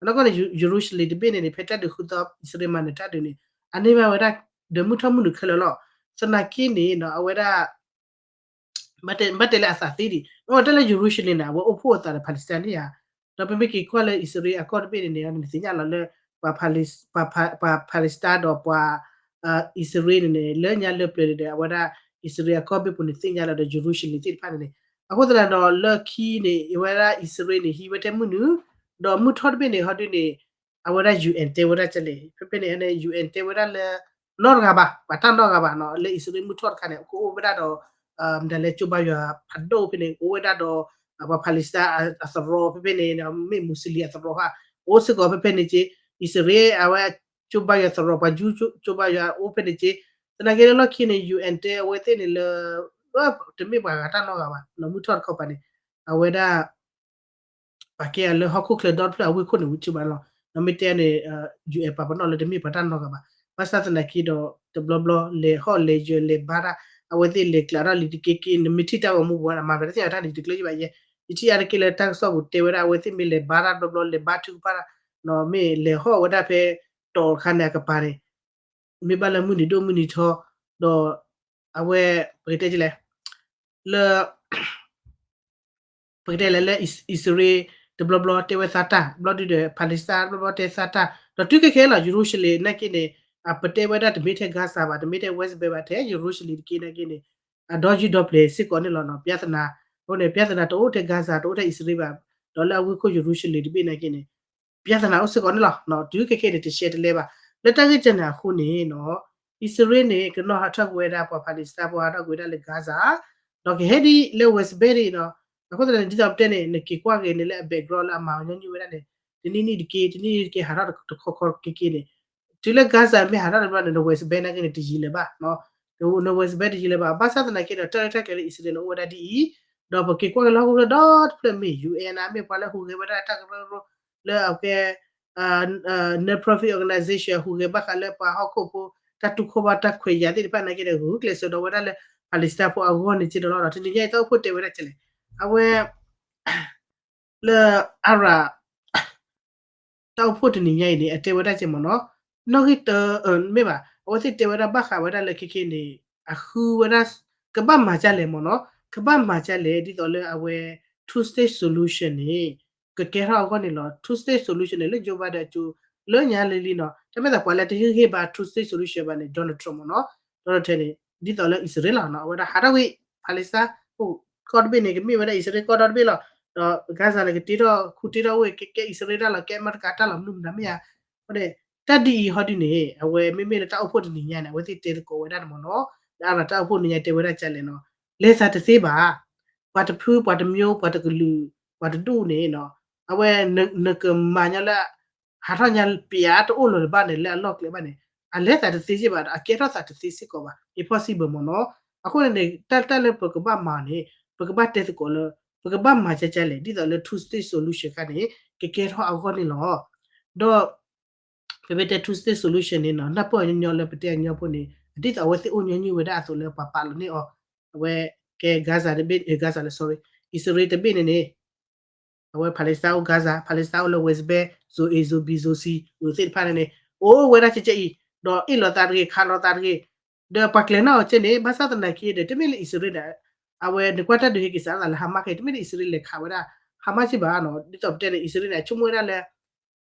်ဒံး အနီၢ်ကီၢ်န့ၣ် Jerusalem တဘ့ၣ်န့ၣ်န့ၣ် ဖဲတၢ်ဒုးဃုသီ အံၣ်စရ့လးမၤနၢၤတၢ်ဒုးန့ၣ် အန့ၢ်ဘၣ်ဝဲဒၣ် ဒီးမုၢ်ထီၣ်မုၢ်နုာ်ခဲလၢာ်လီၤ. သနာ်က့န့ၣ်နီၤ အဝဲဒၣ် ဘၣ်တဲလၢအသးသ့ဒံး အဝဲတဲလၢ Jerusalem န့ၣ် အဝဲအိၣ်ဖှိၣ်အသးဒီး Palestine န့ၣ်ဧါ. ဒီးပမ့ၢ်က့ၤကွၢ်လၢအံၣ်စရ့လးအကီၢ်တဘ့ၣ်န့ၣ်န့ၣ် နသ့ၣ်ညါလီၤလၢ ပှၤ Palestine ဒီးပှၤ အံၣ်စရ့လးန့ၣ်န့ၣ် လၢညါလၢပျၢၤန့ၣ်ဒီး အဝဲဒၣ်အံၣ်စရ့လးအကီၢ်ဘ့ၣ်ပူၤန့ၣ် သ့ၣ်ညါလီၤဒီး Jerusalem သ့ၣ်တဖၣ်န့ၣ်န့ၣ် အဃိသတးဒီးလၢခံန့ၣ် အဝဲဒၣ်အံၣ်စရ့လးန့ၣ် ဟံးဝဲထဲမုၢ်နုာ် ဒီးမုၢ်ထီၣ်တဘ့ၣ်န့ၣ် ဟီဒုန့ၣ် အဝဲဒၣ် UN တဲဝဲဒၣ်ကလဲၣ် ဖဲဖဲန့ၣ် UN တဲဝဲဒၣ်လၢ နီတဂၤဘၣ် ပှၤတၢ်နီတဂၤဘၣ်နီၤ လၢအံၣ်စရ့လးမုၢ်ထီၣ်တခါန့ၣ် ကအိၣ်ဝဲဒၣ်ဒီး မတၤလဲၣ်ကၠိဘါယွၤဖးဒိၣ်ဖဲန့ၣ် ကအိၣ်ဝဲဒၣ်ဒီး ပှၤ Palestine အသရိာ်ဖဲဖဲန့ၣ် မ့ၢ် Muslim အသရိာ်ဟါ ကအိၣ်စ့ၢ်ကီးဖဲဖဲန့ၣ်က့ အံၣ်စရ့လး အဝဲကၠိဘါယွၤသရိာ် ပှၤကၠိဘါယွၤအိၣ်ဖဲန့ၣ်က့ သနာ်က့လၢလီၢ်ခံန့ၣ် UN တဲအဝဲသ့ၣ်န့ၣ်လၢ တမ့ၢ်ပှၤဂၤတၢ်နီတဂၤဘၣ် မုၢ်ထီၣ်တခီပၤန့ၣ် အဝဲဒၣ် ပာ်ကဲအီၤလၢဟီၣ်ခိၣ်ချၢဒီတဖျၢၣ်အဝ့ၢ်ခိၣ်န့ၣ်ဝံၤထုဘၣ်လီၤ. ဒီးမ့ၢ်တဲန့ၣ် UN ပာ်ပနီၣ်လၢတမ့ၢ်ပှၤတၢ်နီတဂၤဘၣ်. ဘၣ်ဆၣ်သနာ်က့ဒီး တဘျီဘျီ လဲၤဟီၣ်လဲၤယၢၤလဲၤဘါတၢ် အဝဲသ့ၣ်လဲၤကျးထီၣ်လံတက့ၢ်က့ၢ် နမ့ၢ်ထံၣ်တၢ်ဂီၤမူပူၤန့ၣ် အမၤမတၤသ့ၣ်ညါတၢ်န့ၣ် တကျၢၤယဘၣ်ယဲ ယထံၣ်အါတက့ၢ်လၢတၢ်ကစီၣ်ပူၤတဲဝဲဒၣ် အဝဲသ့ၣ်မ့ၢ်လဲၤဘါတၢ်တဘျီဘျီ လဲၤဘါထုကဖၣ်တၢ် မ့ၢ်လဲၤဟီၣ်ဝဲဒၣ်ဖဲ တီၤတခါန့ၣ်အကပၤန့ၣ် မ့ၢ်ဘၣ်လၢမုၢ်နံၤဒိၣ်မုၢ်နံၤထီ ဒီး အဝဲ ပကတဲလဲၣ် လၢ ပကတဲလဲၣ်လၢအံၣ်စရ့လး တဘျီဘျီတဲဝဲသးတၢ် ဘျီဒုဒီး Palestine တဘျီဘျီတဲသးတၢ် ဒီးတုၤခဲခဲလီၤ Jerusalem နာ်က့န့ၣ် ပတဲဝဲဒၣ်တမ့ၢ်ထဲ Gaza ဘၣ် တမ့ၢ်ထဲ West Bank ဘၣ် ထဲ Jerusalem တက့ၢ်နာ်က့န့ၣ် အဒီယုၢ်ဒီပျဲၤစ့ၢ်ကီးန့ၣ်လီၤနီၤ ပြဿနာ အဃိန့ၣ် ပြဿနာတအိၣ်ထဲ Gaza တအိၣ်ထဲအံၣ်စရ့လးဘၣ် ဒီးလၢအဝ့ၢ်ခိၣ် Jerusalem တဘ့ၣ်နာ်က့န့ၣ် ပြဿနာအိၣ်စ့ၢ်ကီးန့ၣ်လီၤ. တုၤခဲခဲန့ၣ် တရှဲတလဲဘၣ် လၢတၢ်ဂ့ၢ်ကန့ၣ်အဃိန့ၣ်နီၤ အံၣ်စရ့လးန့ၣ် ကနီၣ်ဟးထီၣ်ကွံာ်ဝဲဒၣ်ပှၤ Palestine ဖိဟးထီၣ်ကွံာ်ဝဲဒၣ်လၢ Gaza ဒီးကဟဲဒ်လၢ West Bank ဒ်နီၤ အဃိသတးန့ၣ် ဒ်သိးပတဲန့ၣ် နက့ၤကွၢ်က့ၤန့ၣ်လၢအ background လၢအမၤညီနုၢ်ဝဲဒၣ်န့ၣ် တနံၣ်နံၣ်တက့ၢ် တနံၣ်နံၣ်တက့ၢ် ဟးထီၣ်တခီခီက့ၤက့ၤန့ၣ် တုၤလၢ Gaza မ့ၢ်ဟးထီၣ်တဘျီန့ၣ် န West Bank နာ်က့န့ၣ် တယံာ်လၢၤဘၣ် န West Bank တယံာ်လၢၤဘၣ် ဘၣ်ဆၣ်သနာ်က့ဒီး တၢ်ရဲၣ်တၢ်ကျဲၤလၢအံၣ်စရ့လးန့ၣ် အိၣ်ဝဲဒၣ်ဒ်အံၤ ဒီးပက့ၤကွၢ်က့ၤလၢဟီၣ်ခိၣ်ချၢဒီတဖျၢၣ်မ့ၢ် UN မ့ၢ်ပှၤလၢဟူးဂဲၤဝဲဒၣ်တၢ်ကရၢကရိ လၢအကဲ non-profit organization ဟူးဂဲၤဘၣ်ဃးလၢပှၤဟီၣ်ခိၣ်ဖိ တၢ်တူၢ်ခီၣ်ဘၣ်တၢ်ခွဲးယာ်သ့ၣ်တဖၣ်နာ်က့ဒီး ဂုာ်ကျဲးစၢးဒီးဝဲဒၣ်လၢ Palestine ဖိအဂီၢ်န့ၣ်က့ဒီးလီၤ. ဒီးတနံၤညါအံၤတၢ်အိၣ်ဖှိၣ်တဲဝဲဒၣ်ကလဲၣ် အဝဲ လၢ Arab တၢ်အိၣ်ဖှိၣ်တနံၤညါအံၤန့ၣ် အတဲဝဲဒၣ်ကဲမ့ၢ်နီၤ နီၣ်ဂံၢ်တၢ မ့ၢ်ဘၣ် အဝဲသ့ၣ်တဲဝဲဒၣ်ဘၣ်ဃးဝဲဒၣ်လၢခဲခဲန့ၣ် အဃုဝဲဒၣ် ကဘၣ်မၤဒ်လဲၣ်မ့ၢ်နီၤ ကဘၣ်မၤဒ်လဲၣ် ဒ်သိးလၢအဝဲ two state solution န့ၣ် ကကဲထီၣ်အဂီၢ်န့ၣ်လီၤ. Two state solution န့ၣ် လၢ Joe Biden အစိၤ လၢညါလံလံနီၤ တၢ်မ့ၢ်သးပှၤလၢတဟ့ၣ်ဂံၢ်ဘါ two state solution ဘၣ်န့ၣ် Donald Trump မ့ၢ်နီၤ Donald Trump န့ၣ် ဒ်သိးလၢအံၣ်စရ့လးလီၤနီၤ အဝဲဒၣ်ဟးထီၣ်ကွံာ် Palestine အိၣ်ကီၢ်တဘ့ၣ်န့ၣ် ကမ့ၢ်ဝဲဒၣ်အံၣ်စရ့လးကီၢ်ဒီတဘ့ၣ်လီၤ. ဒီး Gaza န့ၣ် ကတ့ထီၣ်ခူတ့ထီၣ်ဝဲ ကကဲအံၣ်စရ့လးတၢ်လီၤ ကဲအမဲရကၤတၢ်လီၤ မနုၤမတၤမ့ၢ်ဧါ. အဃိန့ၣ် တၢ်ဒ်အံၤဟီဒုန့ၣ် အဝဲမ့မ့ၢ်လၢတၢ်အိၣ်ဖှိၣ်တနံၤညါန့ၣ် အဝဲသ့ၣ်တဲသကိးဝဲဒၣ်န့ၣ်မ့ၢ်နီၤ လၢအရၤတၢ်အိၣ်ဖှိၣ်နံၤညါတဲဝဲဒၣ်ကလဲၣ်နီၤ လဲၤသးတသ့ဘၣ် ပှၤတဖု ပှၤတမျိုး ပှၤတကလုာ် ပှၤတဒူၣ်န့ၣ်နီၤ အဝဲနကမၤညီလၢ ဟးထီၣ်ညါပျးတအိၣ်လၢၤတဘၣ်န့ၣ် လၢအလီၢ်ကျဲဘၣ်န့ၣ် အလဲၤသးတသ့စ့ၢ်ဘၣ်ဒီး အကဲထီၣ်သးတသ့စ့ၢ်ကီးဘၣ် impossible မ့ၢ်နီၤ. အဃိန့ၣ်န့ၣ် တၢ်တၢ်လၢပကဘၣ်မၤန့ၣ် ပကဘၣ်တဲသကိးလၢ ပကဘၣ်မၤကဲကဲလဲၣ် ဒ်သိးလၢ two state solution ခါန့ၣ် ကကဲထီၣ်အဂီၢ်န့ၣ်လီၤ. ဒီး ပမ့ၢ်တဲ two state solution န့ၣ်နီၤ နၢ်ပၢၢ်ညီညီလၢပတဲအညီဖိန့ၣ် ဒ်သိးအဝဲသ့ၣ်အိၣ်ညီနုၢ်ဝဲဒၣ်အသိးလၢပှၤပာ်လီၤန့ၢ်အီၤ အဝဲကဲ Gaza တဘ့ၣ် Gaza လၢ sorry အံၣ်စရ့လးတဘ့ၣ်န့ၣ်န့ၣ် အဝဲ Palestine အိၣ် Gaza, Palestine အိၣ်လၢ West Bank, Zone A, Zone B, Zone C အသ့ၣ်တဖၣ်န့ၣ်န့ၣ် အိၣ်ဝဲဒၣ်ကဲကဲအံၤ ဒီးအ့ၣ်လိာ်သးတဂ့ၤ ခးလိာ်သးတဂ့ၤ ဒီးပှၤကျဲၤနီၣ်အီၤကဲန့ၣ် ဘၣ်ဆၣ်သနာ်က့ဒီး တမ့ၢ်လၢအံၣ်စရ့လးဒီး အဝဲန့ၣ်ကွၢ်တၢ်ဒုးဟဲက့ၤစးသးလၢ Hamas ခဲအံၤ တမ့ၢ်လၢအံၣ်စရ့လးလဲၤခးဝဲဒၣ် Hamas စ့ၢ်ဘၣ်နီၤ ဒ်သိးပတဲန့ၣ် အံၣ်စရ့လးန့ၣ် ဆိကမိၣ်ဝဲဒၣ်လၢ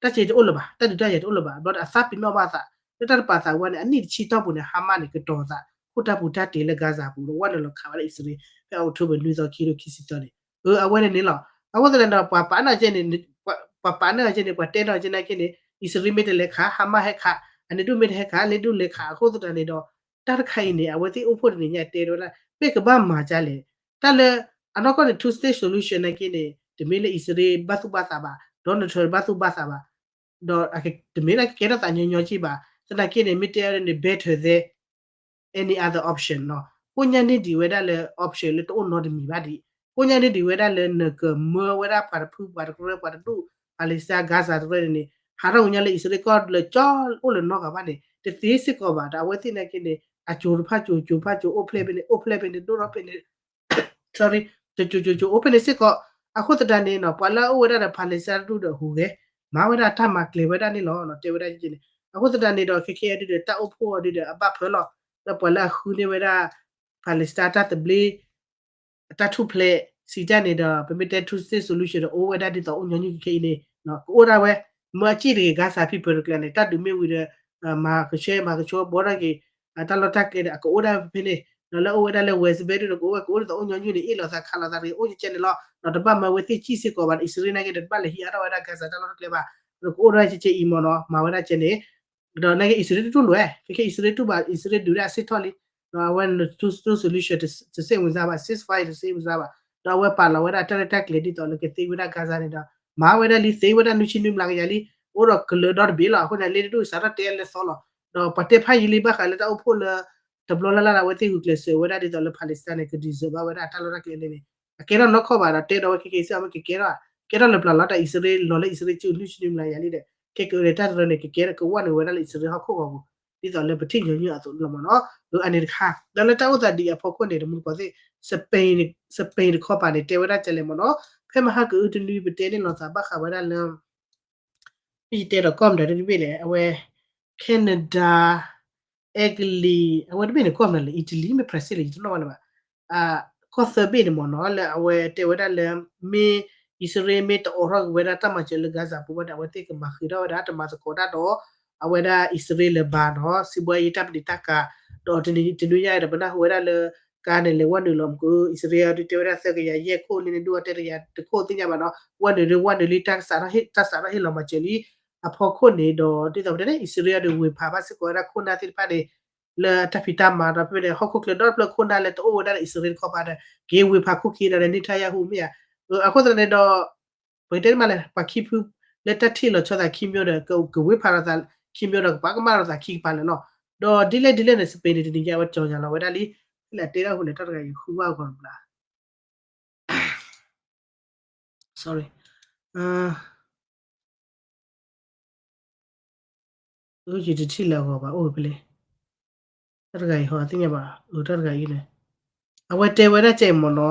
တၢ်စ့တအိၣ်လၢၤဘၣ် တၢ်ဒုးတၢ်ယၤတအိၣ်လၢၤဘၣ် ဘျီဒီးအသးပ့ၤနီၣ်ဘၣ်သး လၢတၢ်တပာ်သးဝဲန့ၣ် အနံၣ်တဆံတီၢ်ပူၤန့ၣ် Hamas န့ၣ် ကတီၤသး ခိၣ်တၢ်ပူၤတၢ်တ့ၤလၢ Gaza ပူၤဒီး ဝဲနုာ်လီၤခးဝဲဒၣ်အံၣ်စရ့လး ဖဲ October နွံသီခံကထိခံဆံသၢန့ၣ် အဝဲန့ၣ်န့ၣ်လီၤ. အဃိသတးန့ၣ်ဒီး ပှၤပာ်န့ၢ်ကဲန့ၣ် ပှၤပာ်န့ၢ်ကဲန့ၣ် ပှၤတဲန့ၢ်ကဲန့ၣ်က့န့ၣ် အံၣ်စရ့လးမ့ၢ်တလဲၤခး Hamas ဟဲခး အန့ၣ်ဒိၣ်မ့ၢ်တဟဲခး လ့ဒိၣ်လဲၤခးအဃိသတးန့ၣ်ဒီး တၢ်တခါအံၤန့ၣ် အဝဲသ့ၣ်အိၣ်ဖှိၣ်တနံၤညါတဲဝဲဒၣ် မ့ၢ်ကဘၣ်မၤကဲလဲၣ် တၢ်လၢ အနီၢ်ကီၢ်န့ၣ် two state solution နာ်က့န့ၣ် တမ့ၢ်လၢအံၣ်စရ့လးဘၣ်သူၣ်ဘၣ်သးဘၣ် Donald Trump ဘၣ်သူၣ်ဘၣ်သးဘၣ် ဒီးတမ့ၢ်လၢကကဲထီၣ်သးညီညီက့ဘၣ် သနာ်က့န့ၣ် မ့ၢ်တဲန့ၣ် better than any other option နီၤ ကိးညါန့ၢ်ဒံးဝဲဒၣ်လၢ option လၢတအိၣ်နီတမံၤဘၣ်ဒံး ကိးညါန့ၢ်ဒံးဝဲဒၣ်လၢနကမၢဝဲဒၣ်ပှၤတဖုပှၤတကရၢပှၤတဒူၣ် Palestine Gaza တရၢန့ၣ်န့ၣ် ဟးထီၣ်ကညီလၢအံၣ်စရ့လးကီၢ်လၢကၠီအိၣ်လၢနီတဂၤဘၣ်န့ၣ် တသ့စ့ၢ်ကီးဘၣ် ဒီးအဝဲသ့ၣ်နာ်က့န့ၣ် အကၠိၤတဖၣ်ကၠိၤ ကၠိၤတဖၣ်ကၠိၤ အိၣ်ဖျဲၣ်ဖဲန့ၣ် အိၣ်ဖျဲၣ်ဖဲန့ၣ် ဒိၣ်ထီၣ်ဖဲန့ၣ် sorry ကၠိၤကၠိၤကၠိၤကၠိၤအိၣ်ဖဲန့ၣ်စ့ၢ်ကီး အဃိသတးန့ၣ်နီၤ ပှၤလၢအအိၣ်ဝဲဒၣ်ဒီး Palestine တဒူၣ်ဒီးဟူးဂဲၤ မၤဝဲဒၣ်တၢ်မၤကျဲၤဝဲဒၣ်န့ၣ်လီၤ တဲဝဲဒၣ်န့ၣ် အဃိသတးန့ၣ်ဒီး ခဲခဲအံၤဒုးဒီး တၢ်အိၣ်ဖှိၣ်အီၤဒုးဒီး အဘၣ်ဖၢလီၤ လၢပှၤလၢအဃုန့ၢ်ဝဲဒၣ် Palestine တၢ်သဘျ့ တၢ်ထူၣ်ဖျဲး စံးတၢ်န့ၣ်ဒီး ပမ့ၢ်တဲ two state solution ဒီး အိၣ်ဝဲဒၣ်ဒ်သိးအိၣ်ညီနုၢ်ခဲခဲအံၤန့ၣ် ကအိၣ်ဒၣ်ဝဲ မၢအစ့ၣ်တဂ့ၤ Gaza ဖံးဖုးတကျဲၤန့ၣ် တၢ်ဒုးမ့ၢ်ဝံၤဒီး မၤကဆှဲမၤကဆှီဘှီထီၣ်က့ၤ တၢ်လီၢ်တၢ်ကျဲဒီး အကအိၣ်ဒၣ်ဖဲန့ၣ် ဒီးလၢအအိၣ်ဝဲဒၣ်လၢ West Bank ဒုးဒီး ကအိၣ်ဝဲကအိၣ်ဒ်သိးအိၣ်ညီနုၢ်န့ၣ် အ့ၣ်လိာ်သးခးလိာ်သးတဂ့ၤ အိၣ်ကဲန့ၣ်လီၤ ဒီးတဘၣ်မၤဝဲသ့ၣ်စ့ၣ်စ့ၢ်ကီးဘၣ် အံၣ်စရ့လးနာ်က့ဒီး တဘၣ်လဲၤဟံးအါထီၣ်ဝဲဒၣ် Gaza တၢ်လီၢ်တၢ်ကျဲဘၣ် ဒီးကအိၣ်ဒၣ်ကဲကဲအံၤမ့ၢ်နီၤ မၤဝဲဒၣ်ကဲန့ၣ် ဒီးနာ်က့အံၣ်စရ့လးတတူၢ်လိာ်ဝဲ ခဲခဲအံၣ်စရ့လးတူၢ်ဘၣ် အံၣ်စရ့လးဒုးဒၣ်အစ့ၣ်ထီၣ်လံ အဝဲ two state solution တစ့ၣ်ဝင်စားဘၣ် ceasefire တစ့ၣ်ဝင်စားဘၣ် ဒီးအဝဲပာ်လီၤဝဲဒၣ်တၢ်ရဲၣ်တၢ်ကျဲၤဒ်သိးလၢကသ့ဝဲဒၣ် Gaza န့ၣ်ဒီး မၤဝဲဒၣ်လံသ့ဝဲဒၣ်နွံဆံနွံမျးကယၤလံ အိၣ်ဒီးကလၢၤဒီတဘ့ၣ်လီၤ အဃိန့ၣ် လ့တဒူၣ်စးထီၣ်တဲလၢသီလီၤ ဒီးပှၤတဲဖးယံာ်လံဘၣ်ဃးလၢတၢ်အိၣ်ဖှိၣ်လၢ တဘျီလၢ်လၢ်ဒီး အဝဲသ့ၣ်ဂုာ်ကျဲးစၢးဝဲဒၣ်ဒ်သိးလၢ Palestine န့ၣ် က deserve ဘၣ်ဝဲဒၣ်တၢ်လီၢ်တၢ်ကျဲလၢန့ၣ် အကဲထီၣ်နီၢ်ခီၣ်ဘၣ်ဒီး တဲဒီးဝဲခဲခဲအံၤစ့ၢ်မ့ၢ်ကကဲထီၣ် ကဲထီၣ်လၢပျၢ်လီၤတၢ်အံၣ်စရ့လးလီၤလၢအံၣ်စရ့လး ကနွံဆံနွံမျးကယၤလံဒီး ခဲကတၢၢ်တၢ်တရၢန့ၣ် ကကဲထီၣ်ကဝဲနုာ်ဝဲဒၣ်လၢအံၣ်စရ့လးဟီၣ်ခိၣ်ဂီၤပူၤ ဒ်သိးလၢပထံၣ်ညီနုၢ်အသိးန့ၣ်လီၤမ့ၢ်နီၤ အန့ၣ်တခါ ဒီးလၢတၢ်အိၣ်သးဒ်အံၤအဖီခိၣ်န့ၣ် တမူတကိးသ့ၣ် Spain Spain တခီပၤန့ၣ် တဲဝဲဒၣ်ကဲလဲၣ်မ့ၢ်နီၤ ဖဲမဟါကအုတနွံပတဲန့ၣ်လီၤသးဘၣ်ဃးဝဲဒၣ်လၢ မ့ၢ်ယတဲဒီးကီၢ်မတၤတဘ့ၣ်လဲၣ် အဝဲ Canada Italy အဝဲတဘ့ၣ်န့ၣ်ကီၢ်မတၤလဲၣ် Italy မ့ၢ် Brazil လဲၣ် ယတနီၣ်ဘၣ်လၢၤဘၣ် ကီၢ်သၢဘ့ၣ်န့ၣ်မ့ၢ်နီၤ လၢအဝဲတဲဝဲဒၣ်လၢ မ့ၢ်အံၣ်စရ့လးမ့ၢ်တအိးထီၣ်က့ၤဝဲဒၣ်တၢ်မၤစၢၤလၢ Gaza ပူၤဘၣ်ဒီး အဝဲသ့ၣ်ကမၤဃံးထီၣ်ဝဲဒၣ် တမၤသကိးတၢ်ဒီး အဝဲဒၣ်အံၣ်စရ့လးလၢၤဘၣ်နီၤ စံးဘှါယံၤတၢ်ပနံာ်တၢ်ကၤ ဒီးတနံၤညါအံၤဒီး ပနၢ်ဟူဝဲဒၣ်လၢ ကါန့ၣ်လဲၤဝဲနုာ်လီၤမ့ၢ်က အံၣ်စရ့လးဒုးတဲဝဲဒၣ်သၢကယၤယဲၢ်ခိၣ်လံန့ၣ် ဒုးအီၤတဲတကယၤတခိၣ်သ့ၣ်ညါဘၣ်နီၤ ဝဲနုာ်ဒုးဝဲနုာ်လံ တၢ်ကစးထီၣ်ဟ့ၣ်လီၤမၤစၢၤလံ အဖီခိၣ်န့ၣ်ဒီး ဒ်သိးပတဲန့ၣ် အံၣ်စရ့လးဒုးဝ့ၤဖးဘၣ်စ့ၢ်ကီးဝဲဒၣ်ခိၣ်နၢ်သ့ၣ်တဖၣ်န့ၣ် လၢတၢ်ဖံးတၢ်မၤဒီး ဖဲန့ၣ် ဟီၣ်ခိၣ်ချၢဒီတဖျၢၣ်ခိၣ်နၢ်လၢတအိၣ်ဝဲဒၣ်လၢအံၣ်စရ့လးတခီပၤဒီး က့ၤဝ့ၤဖးခိၣ်ခံဒီး Netanyahu မ့ၢ်ဧါ အဃိသတးန့ၣ်ဒီး ပကတဲမးလဲၣ် ပှၤခံဖု လၢတၢ်ထံၣ်လီၤဆီသးခံမျိုးဒီး ကဝ့ၤဖးလိာ်သးခံမျိုးဒီး ကပာ်ကမၣ်လိာ်သးခံကပၤလၢာ်လီၤ ဒီးဒ်လဲၣ်ဒ်လဲၣ်န့ၣ် Spain န့ၣ် တနံၤညါဝဲကၠီညါလီၤဝဲဒၣ်လံ ဖဲလဲၣ်တဲဒၣ်ဟူန့ၣ် တၢ်တဂၤအံၤဃုဘၣ်ဂီၤတဘျီ sorry ယတထံၣ်လၢအဂီၤဘၣ် အိၣ်ဖဲလဲၣ် တၢ်တဂၤအံၤဟီသ့ၣ်ညါဘၣ် အတၢ်တဂၤအံၤန့ၣ် အဝဲတဲဝဲဒၣ်ကဲမ့ၢ်နီၤ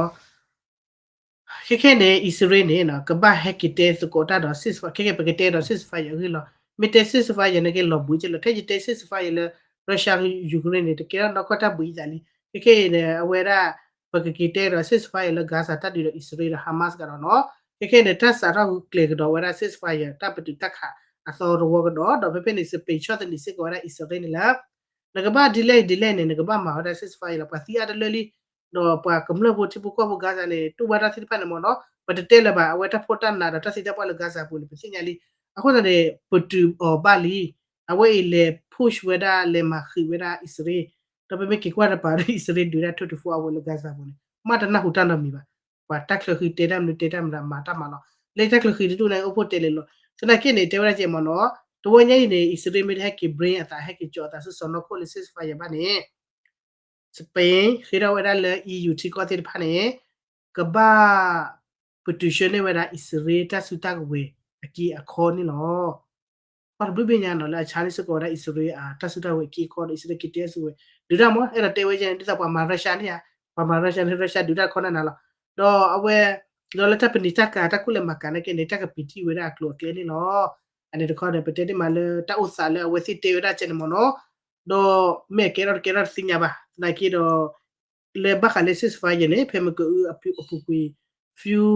ခဲခဲန့ၣ် အံၣ်စရ့လးန့ၣ် ကဘၣ်ဟဲက့ၤတဲသကိးတၢ်ဒီး ceasefire ခဲခဲပကတဲဒီး ceasefire အဂ့ၢ်လီၤ မ့ၢ်တဲ ceasefire န့ၣ်က့ၤလီၤဘှံးက့ၤလီၤ ထဲယတဲ ceasefire လၢ Russia Ukraine န့ၣ် တကဲထီၣ်နီၢ်ကီၢ်တၢ်ဘှံးအသးလံ ခဲခဲအံၤန့ၣ် အဝဲဒၣ် ပကက့ၤတဲဒီး ceasefire လၢ Gaza တၢ်ဒုးဒီး အံၣ်စရ့လးဒီး Hamas ကဒီးနီၤ ခဲခဲန့ၣ် တၢ်စးထီၣ်ဂုာ်ကျဲၤကဒီးဝဲဒၣ် ceasefire တၢ်ပတုာ်တၢ်ခးအသီတဝီကဒီး ဒီးဖဲဖဲန့ၣ် Spain ဆီၣ်သနံးစ့ၢ်ကီးဝဲဒၣ်အံၣ်စရ့လးန့ၣ်လၢ နကဘၣ်ဒ်လဲၣ်ဒ်လဲၣ်န့ၣ် နကဘၣ်မၤဝဲဒၣ် ceasefire လီၤ ပှၤသံအါတလၢလံ ဒီးပှၤကမျၢၢ်ဖိထံဖိကီၢ်ဖိ Gaza န့ၣ် တူၢ်ဘၣ်တၢ်သ့ၣ်တဖၣ်န့ၣ်မ့ၢ်နီၤ ပတတဲလၢၤဘၣ် အဝဲတၢ်ဖှီၣ်တၢ်နးဒီးတၢ်သံတၢ်ပှၢ်လၢ Gaza ပူၤန့ၣ် ပသ့ၣ်ညါလံ အဃိသတးန့ၣ် ပတုာ်အီၤဘၣ်လံ အဝဲအံၤလဲၤ push ဝဲဒၣ်လဲၤမၤဃံးဝဲဒၣ်အံၣ်စရ့လး ဒီးပမ့ၢ်က့ၤကွၢ်တပၤဒီး အံၣ်စရ့လးဒုးဒၣ် twenty-four hour လၢ Gaza ပူၤန့ၣ် မ့ၢ်တနၢ်ဟူတၢ်နီတမံၤဘၣ် ပှၤတၢ်ချၢဃံတဲတၢ်မနုၤတဲတၢ်မနုၤမၤတၢ်မၤလီၤ. လၢတၢ်ချၢဃံတဒူၣ်န့ၣ် အိၣ်ဖှိၣ်တဲလံလီၤ. သနာ်က့န့ၣ် တဲဝဲဒၣ်ကဲမ့ၢ်နီၤ, တဝီညါအံၤန့ၣ် အံၣ်စရ့လးမ့ၢ်တဟဲက့ၤ bring အသး ဟဲက့ၤကၠီအသးဆူစီၢ်နီၤခိၣ်လၢ ceasefire ဘၣ်န့ၣ် Spain ဃ့ထီၣ်ဝဲဒၣ်လၢ E U ထံကီၢ်သ့ၣ်တဖၣ်န့ၣ် ကဘၣ် ပတုၤဆှၢန့ၢ်ဝဲဒၣ် အံၣ်စရ့လးတၢ်စုတၢ်ကဝဲၤအက့အခီန့ၣ်လီၤ. ပှၤတဘျုးဘ့ၣ်ညါနီၤ လၢအဆါန့ၣ်စ့ၢ်ကီးဝဲဒၣ် အံၣ်စရ့လးအတၢ်စုတၢ်ကဝဲၤအက့အခီဒီး အံၣ်စရ့လးက့ၤတဲအစုဝဲ ဒုးတၢ်မ့ၢ် အဲၣ်ဒိးတဲဝဲကဲန့ၣ် ဒ်သိးပှၤမၤ Russia န့ၣ်ဧါ, ပှၤမၤ Russia န့ၣ် Russia ဒုးတၢ်ခီနၢ်နၤလီၤ. ဒီးအဝဲ ဒီးလၢတၢ်ပနံာ်တၢ်ကၤ တၢ်ကူၣ်လဲၤမၤကၤနာ်က့န့ၣ် တၢ်ကပံာ်ထံၣ်ဝဲဒၣ်အကျိၤအကျဲန့ၣ်လီၤ. အန့ၣ်တခီဒီး ပတဲဒ်မးလၢတၢ်အိၣ်သးလၢအဝဲသ့ၣ်တဲဝဲဒၣ်ကဲန့ၣ်မ့ၢ်နီၤ, ဒီးမ့ၢ်အကဲထီၣ်တကဲထီၣ်တသ့ၣ်ညါဘၣ်. သနာ်က့ဒီး လၢဘၣ်ဃးလၢ ceasefire န့ၣ် ဖဲမ့ၢ်ကအုအပူၤကွံာ် few,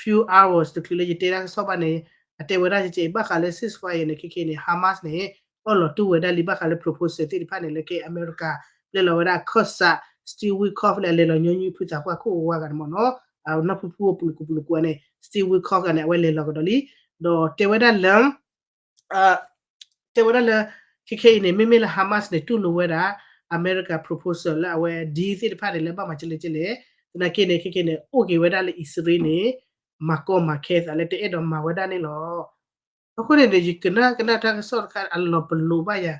few hours တချုးလၢယတဲတၢ်ကစီၣ်ဘၣ်န့ၣ် အတဲဝဲဒၣ်ကဲ ဘၣ်ဃးလၢ ceasefire န့ၣ် ခဲခဲန့ၣ် Hamas န့ၣ် အၢၣ်လီၤတူၢ်ဝဲဒၣ်လံ ဘၣ်ဃးလၢ proposal သ့ၣ်တဖၣ်န့ၣ် လၢကဲအမဲရကၤ ပျဲလီၤဝဲဒၣ် Qasem Steve Witkoff လၢအလဲၤလီၤညီနုၢ်ဖုသးပှၢ်ခိၣ်အဝါ ဂၤန့ၣ်မ့ၢ်နီၤ, အနီၢ်ဖုဖုအိၣ်ပူၤလီၤပူၤလီၤပူၤန့ၣ် Steve Witkoff ဂၤန့ၣ် အဝဲလဲၤလီၤကဒီးလံ. ဒီးတဲဝဲဒၣ်လၢ တဲဝဲဒၣ်လၢ ခဲခဲအံၤန့ၣ် မ့မ့ၢ်လၢ Hamas န့ၣ် တူၢ်လိာ်ဝဲဒၣ် အမဲရကၤ proposal လၢအဝဲ deal သ့ၣ်တဖၣ်န့ၣ် လၢဘၣ်မၤကလဲၣ်ကလဲၣ်, သနာ်က့န့ၣ် ခဲခဲန့ၣ် အိၣ်က့ၤဝဲဒၣ်လၢအံၣ်စရ့လးန့ၣ် မၤကီမၤခဲသးလၢတအဲၣ်ဒိးမၤဝဲဒၣ်န့ၣ်လီၤ. အဃိန့ၣ်ဒီး ယကနၣ်ကနၣ်တၢ်ကစီၣ်တခါအလီၤပလိာ်ဘၣ်ယၤ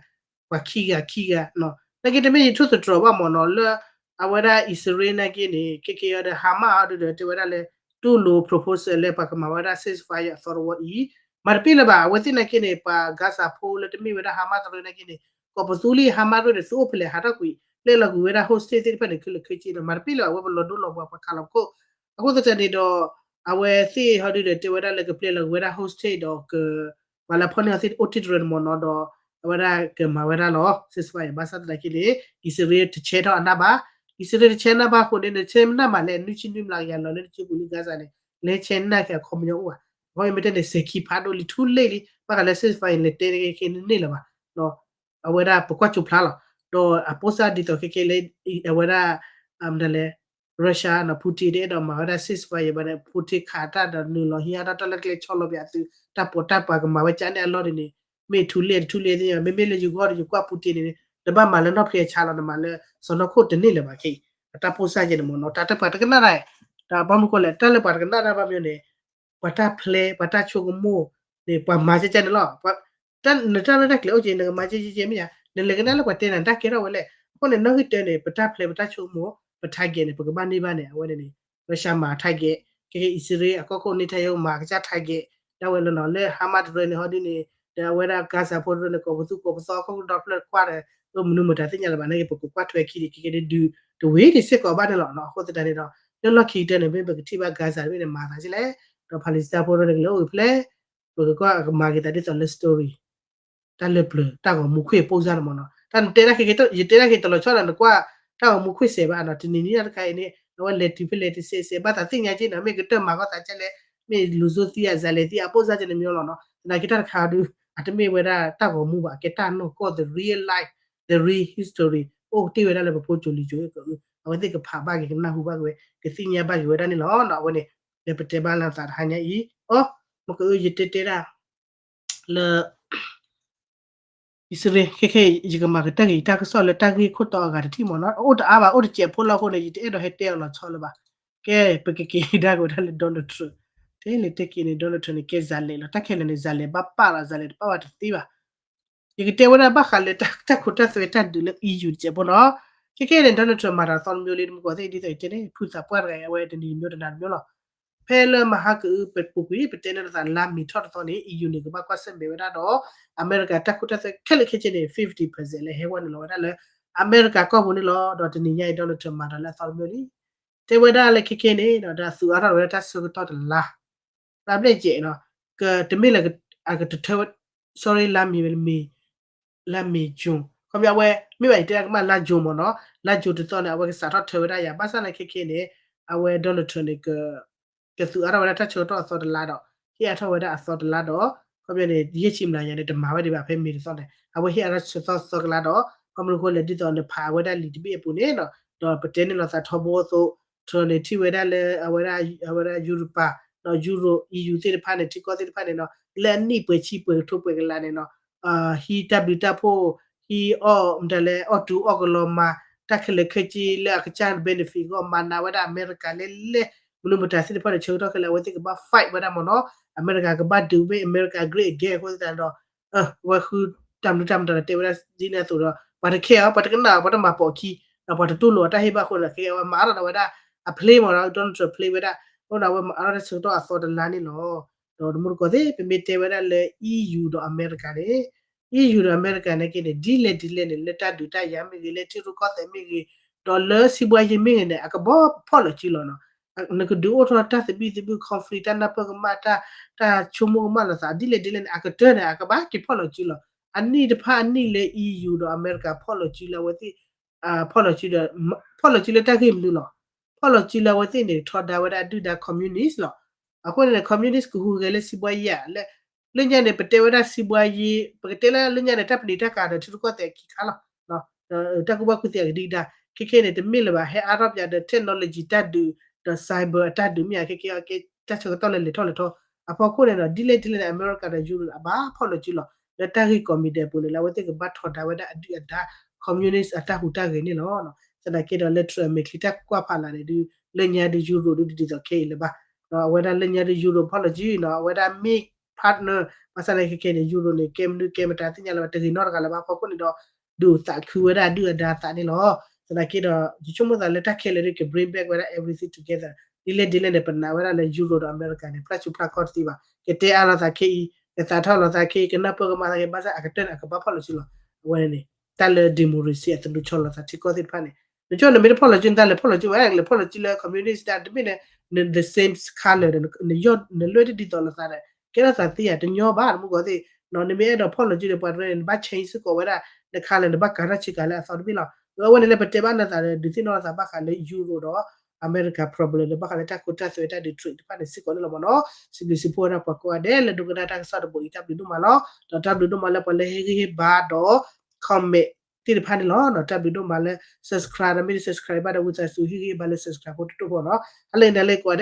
ပှၤခံဂၤခံဂၤနီၤ, သနာ်က့တမ့ၢ်ယထိၣ်သတြီၤဘၣ်မ့ၢ်နီၤ လၢ အဝဲဒၣ်အံၣ်စရ့လးနာ်က့န့ၣ် ခဲခဲအံၤဒီး Hamas အီၤဒုဒီး တဲဝဲဒၣ်လၢ တူၢ်လိာ် proposal လၢပှၤကမၤဝဲဒၣ် ceasefire အသီတဝီအံၤ မၤတပ့ၢ်လၢၤဘၣ်. အဝဲသ့ၣ်နာ်က့န့ၣ် ပှၤ Gaza ဖိလၢတမ့ၢ်ဝဲဒၣ် Hamas တရၢနာ်က့န့ၣ် ကိးပသူလံ Hamas တရၢန့ၣ် သုအိၣ်ဖဲလဲၣ် ဟးထီၣ်ကွံာ် ပျဲလီၤကွံာ်ဝဲဒၣ် hostage သ့ၣ်တဖၣ်န့ၣ် ခဲလၢာ်ခဲဆ့ဒီး မၤတပ့ၢ်လၢၤဘၣ် အဝဲပလီၤဒိလီၤဘှါ ပှၤခးလီၤခိၣ်. အဃိသတးန့ၣ်ဒီး အဝဲသ့ၣ်ဟီဒုဒီး တဲဝဲဒၣ်လၢကပျဲလီၤကွံာ်ဝဲဒၣ် hostage ဒီး ပှၤလၢဖီၣ်န့ၢ်အီၤသ့ၣ်အိၣ်တ့ၢ်တရၢန့ၣ်မ့ၢ်နီၤဒီး အဝဲဒၣ်ကမၤဝဲဒၣ်လီၤ ceasefire ဘၣ်ဆၣ်သနာ်က့န့ၣ် အံၣ်စရ့လးတဆဲထီၣ်အနၢ်ဘၣ်. အံၣ်စရ့လးတဆဲနၢ်ဘၣ်အဃိန့ၣ် နဆဲနၢ်မးလဲၣ် နွံဆံနွံမျးကယၤလီၤလၢနစုပူၤလံ Gaza န့ၣ် လဲၤဆဲနၢ်က့ၤအခီပညီအိၣ်ဘၣ်. အဃိမ့ၢ်တဲန့ၣ် စဲၤခံဖးဒိၣ်လံ too late လံ ဘၣ်ဃးလၢ ceasefire လဲၤတဲန့ၣ်က့န့ၣ်လၢၤဘၣ် အဝဲဒၣ်ပကွၢ်ကၠိဖျါလီၤ. ဒီးအပိၢ်စၢ်ဒ်သိးခဲခဲလၢ အဝဲဒၣ် မတၤလဲၣ် Russia နီၤ Putin တအဲၣ်ဒိးမၤဝဲဒၣ် ceasefire ဘၣ်န့ၣ် Putin ခးတၢ်ဒီးနုာ်လီၤဟံးအါထီၣ်တၢ်လၢကျဲဆီလီၤပၠးသုး တၢ်ပိာ်တၢ်ပာ်ကမၤဝဲကၠၢန့ၣ်အလီၢ်န့ၣ်န့ၣ် မ့ၢ် too late too late သ့ၣ်ညါ မ့မ့ၢ်လၢယဂီၢ်ဒီးယကွၢ် Putin န့ၣ်န့ၣ် နဘၣ်မၤလၢနီၢ်ဖျဲအဆါလီၤ နမၤလၢစီၤနီၢ်ခိၣ်တန့ၢ်လၢၤဘၣ်ခဲအံၤ အတၢ်ပိၢ်စၢ်ကဲန့ၣ်မ့ၢ်နီၤ တၢ်တပှၤတကနၣ်ဒၣ် တၢ်ဘၣ်မနုၤဃိလဲၣ် တၢ်လၢပှၤတကနၣ်တၢ်ဘၣ်မနုၤန့ၣ် ပှၤတၢ်ဖျဲ ပှၤတၢ်ဆိကမိၣ်န့ၣ် ပှၤမၤကၠၢကၠၢန့ၣ်လီၤ. နတၢ်ရဲၣ်တၢ်ကျဲၤအိၣ်က့ၤ နကမၤကၠၢကၠၢမ့ၢ်ဧါ နလဲၤကနၣ်လၢပှၤတဲနၤတၢ်ကဲထီၣ်ဝဲလဲၣ်. အဃိန့ၣ် နီၢ်ဂံၢ်တၢန့ၣ် ပတၢ်ဖျဲ ပတၢ်ဆိကမိၣ် ပ target န့ၣ် ပကဘၣ်န့ၢ်ဘၣ်န့ၣ် အဝဲန့ၣ်န့ၣ် Russia မၤ target ခဲခဲအံၣ်စရ့လး အကီၢ်ခိၣ် Netanyahu မၤကစၢ် target ဒၣ်ဝဲလၢနီၤ လၢ Hamas တရၢန့ၣ် ဟီဒ်န့ၣ် ဒီးအဝဲဒၣ် Gaza ဖိတရၢန့ၣ် ကိးပသူကိးပသီ ခိၣ်ကဒီဖျၢၣ်ကွၢ်ဒီး မနုၤမတၤသ့ၣ်ညါလၢၤဘၣ်နာ်က့ ပကကွၢ်ထွဲခံဒံး ခဲကဲဒုး တဝံၤဒံးစ့ၢ်ကီးဘၣ်န့ၣ်လီၤ. အဃိသတးန့ၣ်ဒီး လၢလီၢ်ခံကတၢၢ်န့ၣ် မ့ၢ်ပကထံၣ်ဘၣ် Gaza တဘ့ၣ်န့ၣ် မၤသးဒ်လဲၣ် ဒီး Palestine ဖိတရၢန့ၣ် ကလဲၤအိၣ်ဂ့ၤဖဲလဲၣ် ပကကွၢ်ကမၤက့ၤသးဒ်သိးလၢ story တၢ်လၢပျၢၤ တၢ်ဂီၤမူခွံၣ်အပိၢ်စၢ်န့ၣ်မ့ၢ်နီၤ တၢ်နတဲတၢ်ခဲ ယတဲတၢ်ခဲတလီၤဆီဒီး နကွၢ်တၢ်ဂီၤမူခွံၣ်စဲးဘၣ်နီၤ တနံၤနံၤတခါအံၤန့ၣ် အဝဲလဲၤတုၤဖဲလဲၣ်တစဲးစဲး ဘၣ်သးသ့ၣ်ညါက့နီၤ မ့ၢ်ကတၢၢ်မၤကီၢ်သးကလဲၣ် မ့ၢ်လူၤစိသံအစးလဲၤသံအပိၢ်စၢ်ကဲန့ၣ်မ့ၢ်လီၤနီၤ သနာ်က့တၢ်တခါဒုး အတမ့ၢ်ဝဲဒၣ်တၢ်ဂီၤမူဘၣ် အကဲတၢ်နီၢ်ကီၢ် the real life the real history အိၣ်တ့ၢ်ဝဲဒၣ်လၢပဖိကၠိလံၤကၠိ အဝဲသ့ၣ်ကဖးဘၣ်က့ၤ ကနၢ်ဟူဘၣ်က့ၤဝဲ ကသ့ၣ်ညါဘၣ်က့ၤဝဲဒၣ်န့ၣ်လီၤ. အဝဲန့ၣ် လၢပတဲဘၣ်လၢသးတဟါညါအံၤ အိ မ့ၢ်ကယတဲတဲဒၣ် လၢ အံၣ်စရ့လး ခဲခဲအံၤ ယကမၤကတၢၢ်က့ၤယတၢ်ကစီၣ်လၢတၢ်ဂ့ၢ်ခိၣ်တီအဂၤတထံၣ်မ့ၢ်နီၤ အိၣ်တအါဘၣ် အိၣ်တစဲးဖိလီၤအဃိန့ၣ် ယတအဲၣ်ဒိးဟဲတဲအီၤလီၤဆီလၢၤဘၣ်. ကဲ ပကက့ၤကဒါက့ၤဝဲဒၣ်လၢ Donald Trump တဲလၢတဲက့ၤန့ၣ် Donald Trump န့ၣ် ကဲစၤလဲာ်လီၤ တၢ်ခဲလၢာ်န့ၣ် စၤလဲာ်ဘၣ်ပၢ်လီၤ စၤလဲာ်တပၢ်ဘၣ်တသ့ဘၣ် ယကတဲဝဲဒၣ်ဘၣ်ဃးလၢတၢ်ခိးတၢ်သွဲတၢ်ဒုးလၢ E U တစဲးဖိနီၤ ခဲခဲန့ၣ် Donald Trump မၤတၢ်သီတမံၤလံ တမူကီၢ်သ့ၣ်ဒ်သိးယတဲန့ၣ် ဖုသးပှၢ်တဂၤအံၤအဝဲတနံၤတမံၤတနၤတမံၤလီၤ ဖဲလၢမဟါကအု ပပူၤကွံာ် ပတဲန့ၣ်လီၤသးလါမ့ၤထီၣ်တသီန့ၣ် E U န့ၣ် ကဘၣ်ကွၢ်ဆၢၣ်မဲာ်ဝဲဒၣ်ဒီး အမဲရကၤတၢ်ခိးတၢ်သွဲခဲလၢာ်ခဲဆ့န့ၣ် fifty percent လၢဟဲဝဲနုာ်လီၤဝဲဒၣ်လၢ အမဲရကၤကီၢ်ပူၤန့ၣ်လီၤ. ဒီးတနံၤညါအံၤ Donald Trump မၤတၢ်လၢအသီတမံၤလံ တဲဝဲဒၣ်လၢခဲခဲန့ၣ်ဒီး ဒ်သူအါထီၣ်ဝဲဒၣ်တၢ်ဆၢကတီၢ်တလါ သးဘျဲၣ်ကဲးနီၤ ကတမ့ၢ်လၢ အကတထၢဝဲ sorry လါမ့ၤ လါမ့ၤ June ခီပညီအဝဲ မ့ၢ်ဘၣ်ယတဲဒၣ်ကမၣ်လါ June မ့ၢ်နီၤ လါ June တသီန့ၣ် အဝဲကစးထီၣ်ထၢဝဲဒၣ်ယၤ ဘၣ်ဆၣ်န့ၣ်ခဲခဲန့ၣ် အဝဲ Donald Trump န့ၣ် ကသူအါထီၣ်ဝဲဒၣ်တၢ်ဆၢကတီၢ်အသီတလါဒီး ဟ့ၣ်အါထီၣ်ဝဲဒၣ်အသီတလါဒီး ခီပညီန့ၣ် ယဲၢ်ဆံမျးယၤန့ၣ် တမၤဝဲဒံးဘၣ်ဖဲမ့ၤတသီန့ၣ် အဝဲဟ့ၣ်အါထီၣ်ဆၢကတီၢ်သီကလါဒီး ခီမနုၤအဃိလဲၣ်ဒ်သိးနဖးအဝဲဒၣ်လံာ်တဘ့ၣ်အပူၤန့ၣ်နီၤ ဒီးပတဲန့ၣ်လီၤသးထီဘိအသိး Trump န့ၣ် ထံၣ်ဝဲဒၣ်လၢ အဝဲဒၣ် အဝဲဒၣ် ယူရပၤ ဒီး ယူရိ EU သ့ၣ်တဖၣ်န့ၣ် ထံကီၢ်သ့ၣ်တဖၣ်န့ၣ်နီၤ လၢအနံၣ်ပှဲၤဆံပှဲၤကထိပှဲၤကလးန့ၣ်နီၤ ဟံးတၢ်ဘျုးတၢ်ဖှိၣ် ဟံးအီၣ် မတၤလဲၣ် အီၣ်တူၢ်အီၣ်ကလီၤမၤ တၢ်ခဲလၢာ်ခဲဆ့လၢအကစၢ် benefit ဂီၢ် မၤနးဝဲဒၣ်အမဲရကၤလဲၣ်လဲၣ် မနုၤမတၤသ့ၣ်တဖၣ်န့ၣ် ဆၢကတီၢ်ခဲလၢာ် အဝဲသ့ၣ်ကဘၣ် fight ဝဲဒၣ်မ့ၢ်နီၤ, အမဲရကၤကဘၣ်ဒုးဝဲ America great again အဃိသတးဒီး အဝဲဃုတၢ်မနုၤတၢ်မတၤဒီး တဲဝဲဒၣ်ဒ်န့ၣ်အသိးဒီး ပှၤတခဲအီၤ ပှၤတကနၣ်အီၤ ပှၤတမၤပိာ်အခံ ဒီးပှၤတတူၢ်လိာ်အတၢ်ဟ့ၣ်ဘၣ်အဃိန့ၣ် ခဲအံၤအဝဲမၤအါထီၣ်ဒီးဝဲဒၣ်အ plane မ့ၢ်နီၤ, Donald Trump plane ဝဲဒၣ်, အဃိဒီးအဝဲမၤအါထီၣ်တၢ်ဆၢကတီၢ်အသီတလါန့ၣ်လီၤ. ဒီးတမူတကိးသ့ၣ် ပမ့ၢ်တဲဝဲဒၣ်လၢ EU ဒီးအမဲရကၤန့ၣ် EU ဒီးအမဲရကၤန့ၣ်က့န့ၣ် ဒ်လဲၣ်ဒ်လဲၣ်န့ၣ် လၢတၢ်ဒုးတၢ်ယၤမ့ၢ်ဂ့ၤ လၢထံရူၢ်ကီၢ်သဲးမ့ၢ်ဂ့ၤ ဒီးလၢစံးဘှါယ့မ့ၢ်ဂ့ၤန့ၣ် အကဘၣ်ဖီၣ်လီၤစုလီၤနီၤ. နကဒုးအိၣ်ထီၣ်တၢ်သဘံၣ်သဘုၣ် conflict တၢ်နၢ်ပၢၢ်ကမၣ် တၢ်ဆိကမိၣ်ကမၣ်လိာ်သး ဒ်လဲၣ်ဒ်လဲၣ်န့ၣ် အကတၢၢ်န့ၣ် အကဘၣ်က့ၤဖီၣ်လီၤစုလီၤ. အနံၣ်တဖၣ်အနံၣ်လၢ EU ဒီးအမဲရကၤဖီၣ်လီၤစုလၢအဝဲသ့ၣ် ဖီၣ်လီၤစုဒီး ဖီၣ်လီၤစုလၢတၢ်ဂ့ၢ်မနုၤလီၤ. ဖီၣ်လီၤစုလၢအဝဲသ့ၣ်န့ၣ် ထီဒါဝဲဒၣ်ဒုၣ်ဒါ communist လီၤ. အဃိန့ၣ် communist ကဟူးဂဲၤလၢစံးဘှါယ့ဧါ လၢ လၢညါန့ၣ် ပတဲဝဲဒၣ်စံးဘှါယ့ ပကတဲလၢလၢညါန့ၣ် တၢ်ပနံာ်တၢ်ကၤဒီးထံရူၢ်ကီၢ်သဲးခံခါလီၤ. တၢ်ကူၣ်ဘၣ်ကူၣ်သ့အကဒံကဒါ ခဲခဲန့ၣ် တမ့ၢ်လၢၤဘၣ် ဟဲအါထီၣ်ပၠးဒီး technology တၢ်ဒုး ဒီး cyber အတၢ်ဒုးမ့ၢ်ဧါ ခဲခဲအကဲတၢ်ဆၢကတီၢ်လၢလဲၤထီၣ်လဲၤထီ အဖီခိၣ်န့ၣ်ဒီး ဒ်လဲၣ်ဒ်လဲၣ်န့ၣ် အမဲရကၤဒီး Europe အဘၣ်ဖီၣ်လီၤစုလီၤ လၢတၢ်ဂ့ၢ်ကိးမံၤဒဲးအပူၤန့ၣ် လၢအဝဲသ့ၣ်ကဘၣ်ထီဒါဝဲဒၣ်အဒုၣ်အဒါ communist အတၢ်ဟူးတၢ်ဂဲၤန့ၣ်လီၤ. သနာ်က့ဒီးလၢ Trump အမဲာ်ချံတၢ်ကွၢ်ဖးလာ်န့ၣ်ဒုး လၢညါဒုး Europe ဒုးဒ်သိးခဲအံၤလၢၤဘၣ်. အဝဲဒၣ်လၢညါဒုး Europe ဖီၣ်လီၤစုနီၤ အဝဲဒၣ်မ့ၢ် partner ဘၣ်ဆၣ်သနာ်က့ခဲခဲန့ၣ် Europe န့ၣ် ကဲမနုၤကဲမတၤသ့ၣ်ညါလၢၤဘၣ် တဂ့ၤနီတဂၤလၢၤဘၣ် အဖီခိၣ်န့ၣ်ဒီး ဒုးသးခုဝဲဒၣ်အဒုၣ်အဒါအသးန့ၣ်လီၤ. သနာ်က့ဒီး ယဆိကမိၣ်သးလၢတၢ်ခဲလၢာ်ဒုးက bring back ဝဲဒၣ် everything together ဒ်လဲၣ်ဒ်လဲၣ်န့ၣ် ပနာ်ဝဲဒၣ်လၢ Europe ဒီးအမဲရကၤန့ၣ် ဖျၢၣ်ဆူဖျၢၣ်ခီၣ်တသ့ဘၣ်. ကတဲအါလိာ်သးခဲအံၤ ကသးထီၣ်လိာ်သးခဲအံၤ ကနၢ်ပၢၢ်ကမၣ်သးခဲအံၤ ဘၣ်ဆၣ်အကတၢၢ်န့ၣ် အကဘၣ်ဖီၣ်လီၤစုလီၤ. အဝဲန့ၣ် တၢ်လၢ democracy အသနူဆီလိာ်သးထံကီၢ်သ့ၣ်တဖၣ်န့ၣ် နကၠီၣ်နမ့ၢ်တဖီၣ်လီၤစု နတၢ်လဲၤဖီၣ်လီၤစုဝဲ လဲၤဖီၣ်လီၤစုလၢ communist တၢ်တမ့ၢ်န့ၣ် န the same color နယီၢ်နလွဲၢ်တဒ်သိးလိာ်သးဒီး ကဲထီၣ်သးသ့ဧါ တညီဘၣ် တမူကီၢ်သ့ၣ် နမ့ၢ်အဲၣ်ဒိးဖီၣ်လီၤစုဒီးပှၤတရၢန့ၣ် နဘၣ် change စ့ၢ်ကီးဝဲဒၣ် န color နဘၣ်ကၤထီၣ်ဆ့ကၤလၢအသီတဘ့ၣ်လီၤ. အဝဲန့ၣ်လၢပတဲဘၣ်နသးဒီး ဒုးသ့ၣ်နီၣ်လိာ်သးဘၣ်ဃးလၢ Europe ဒီး America problem လၢဘၣ်ဃးလၢတၢ်ခိတၢ်သွဲတၢ်ဒုး trade တဖၣ်န့ၣ်စ့ၢ်ကီးန့ၣ်လီၤမ့ၢ်နီၤ. စံးဘျုးစံးဖှိၣ်ဝဲဒၣ်ပှၤကိးဂၤဒဲးလၢဒိကနၣ်တၢ်ကစီၣ်တဘိအံၤ တၢ်ဘျုးဒိၣ်မးလီၤ. ဒီးတၢ်ဘျုးဒိၣ်မးလၢပှၤလၢဟ့ၣ်ဂံၢ်ဟ့ၣ်ဘါဒီး comment သ့ၣ်တဖၣ်န့ၣ်လီၤ. ဒီးတၢ်ဘျုးဒိၣ်မးလၢ subscribe ဒီးမ့ၢ်တ subscribe ဘၣ်ဒီး ဝံသးစူၤဟ့ၣ်ဂံၢ်ဟ့ၣ်ဘါလၢ subscribe ဖိတတိၢ်ဖိနီၤ. ဟါလၢအဂ့ၤန့ၣ်လၢကိးဂၤဒဲး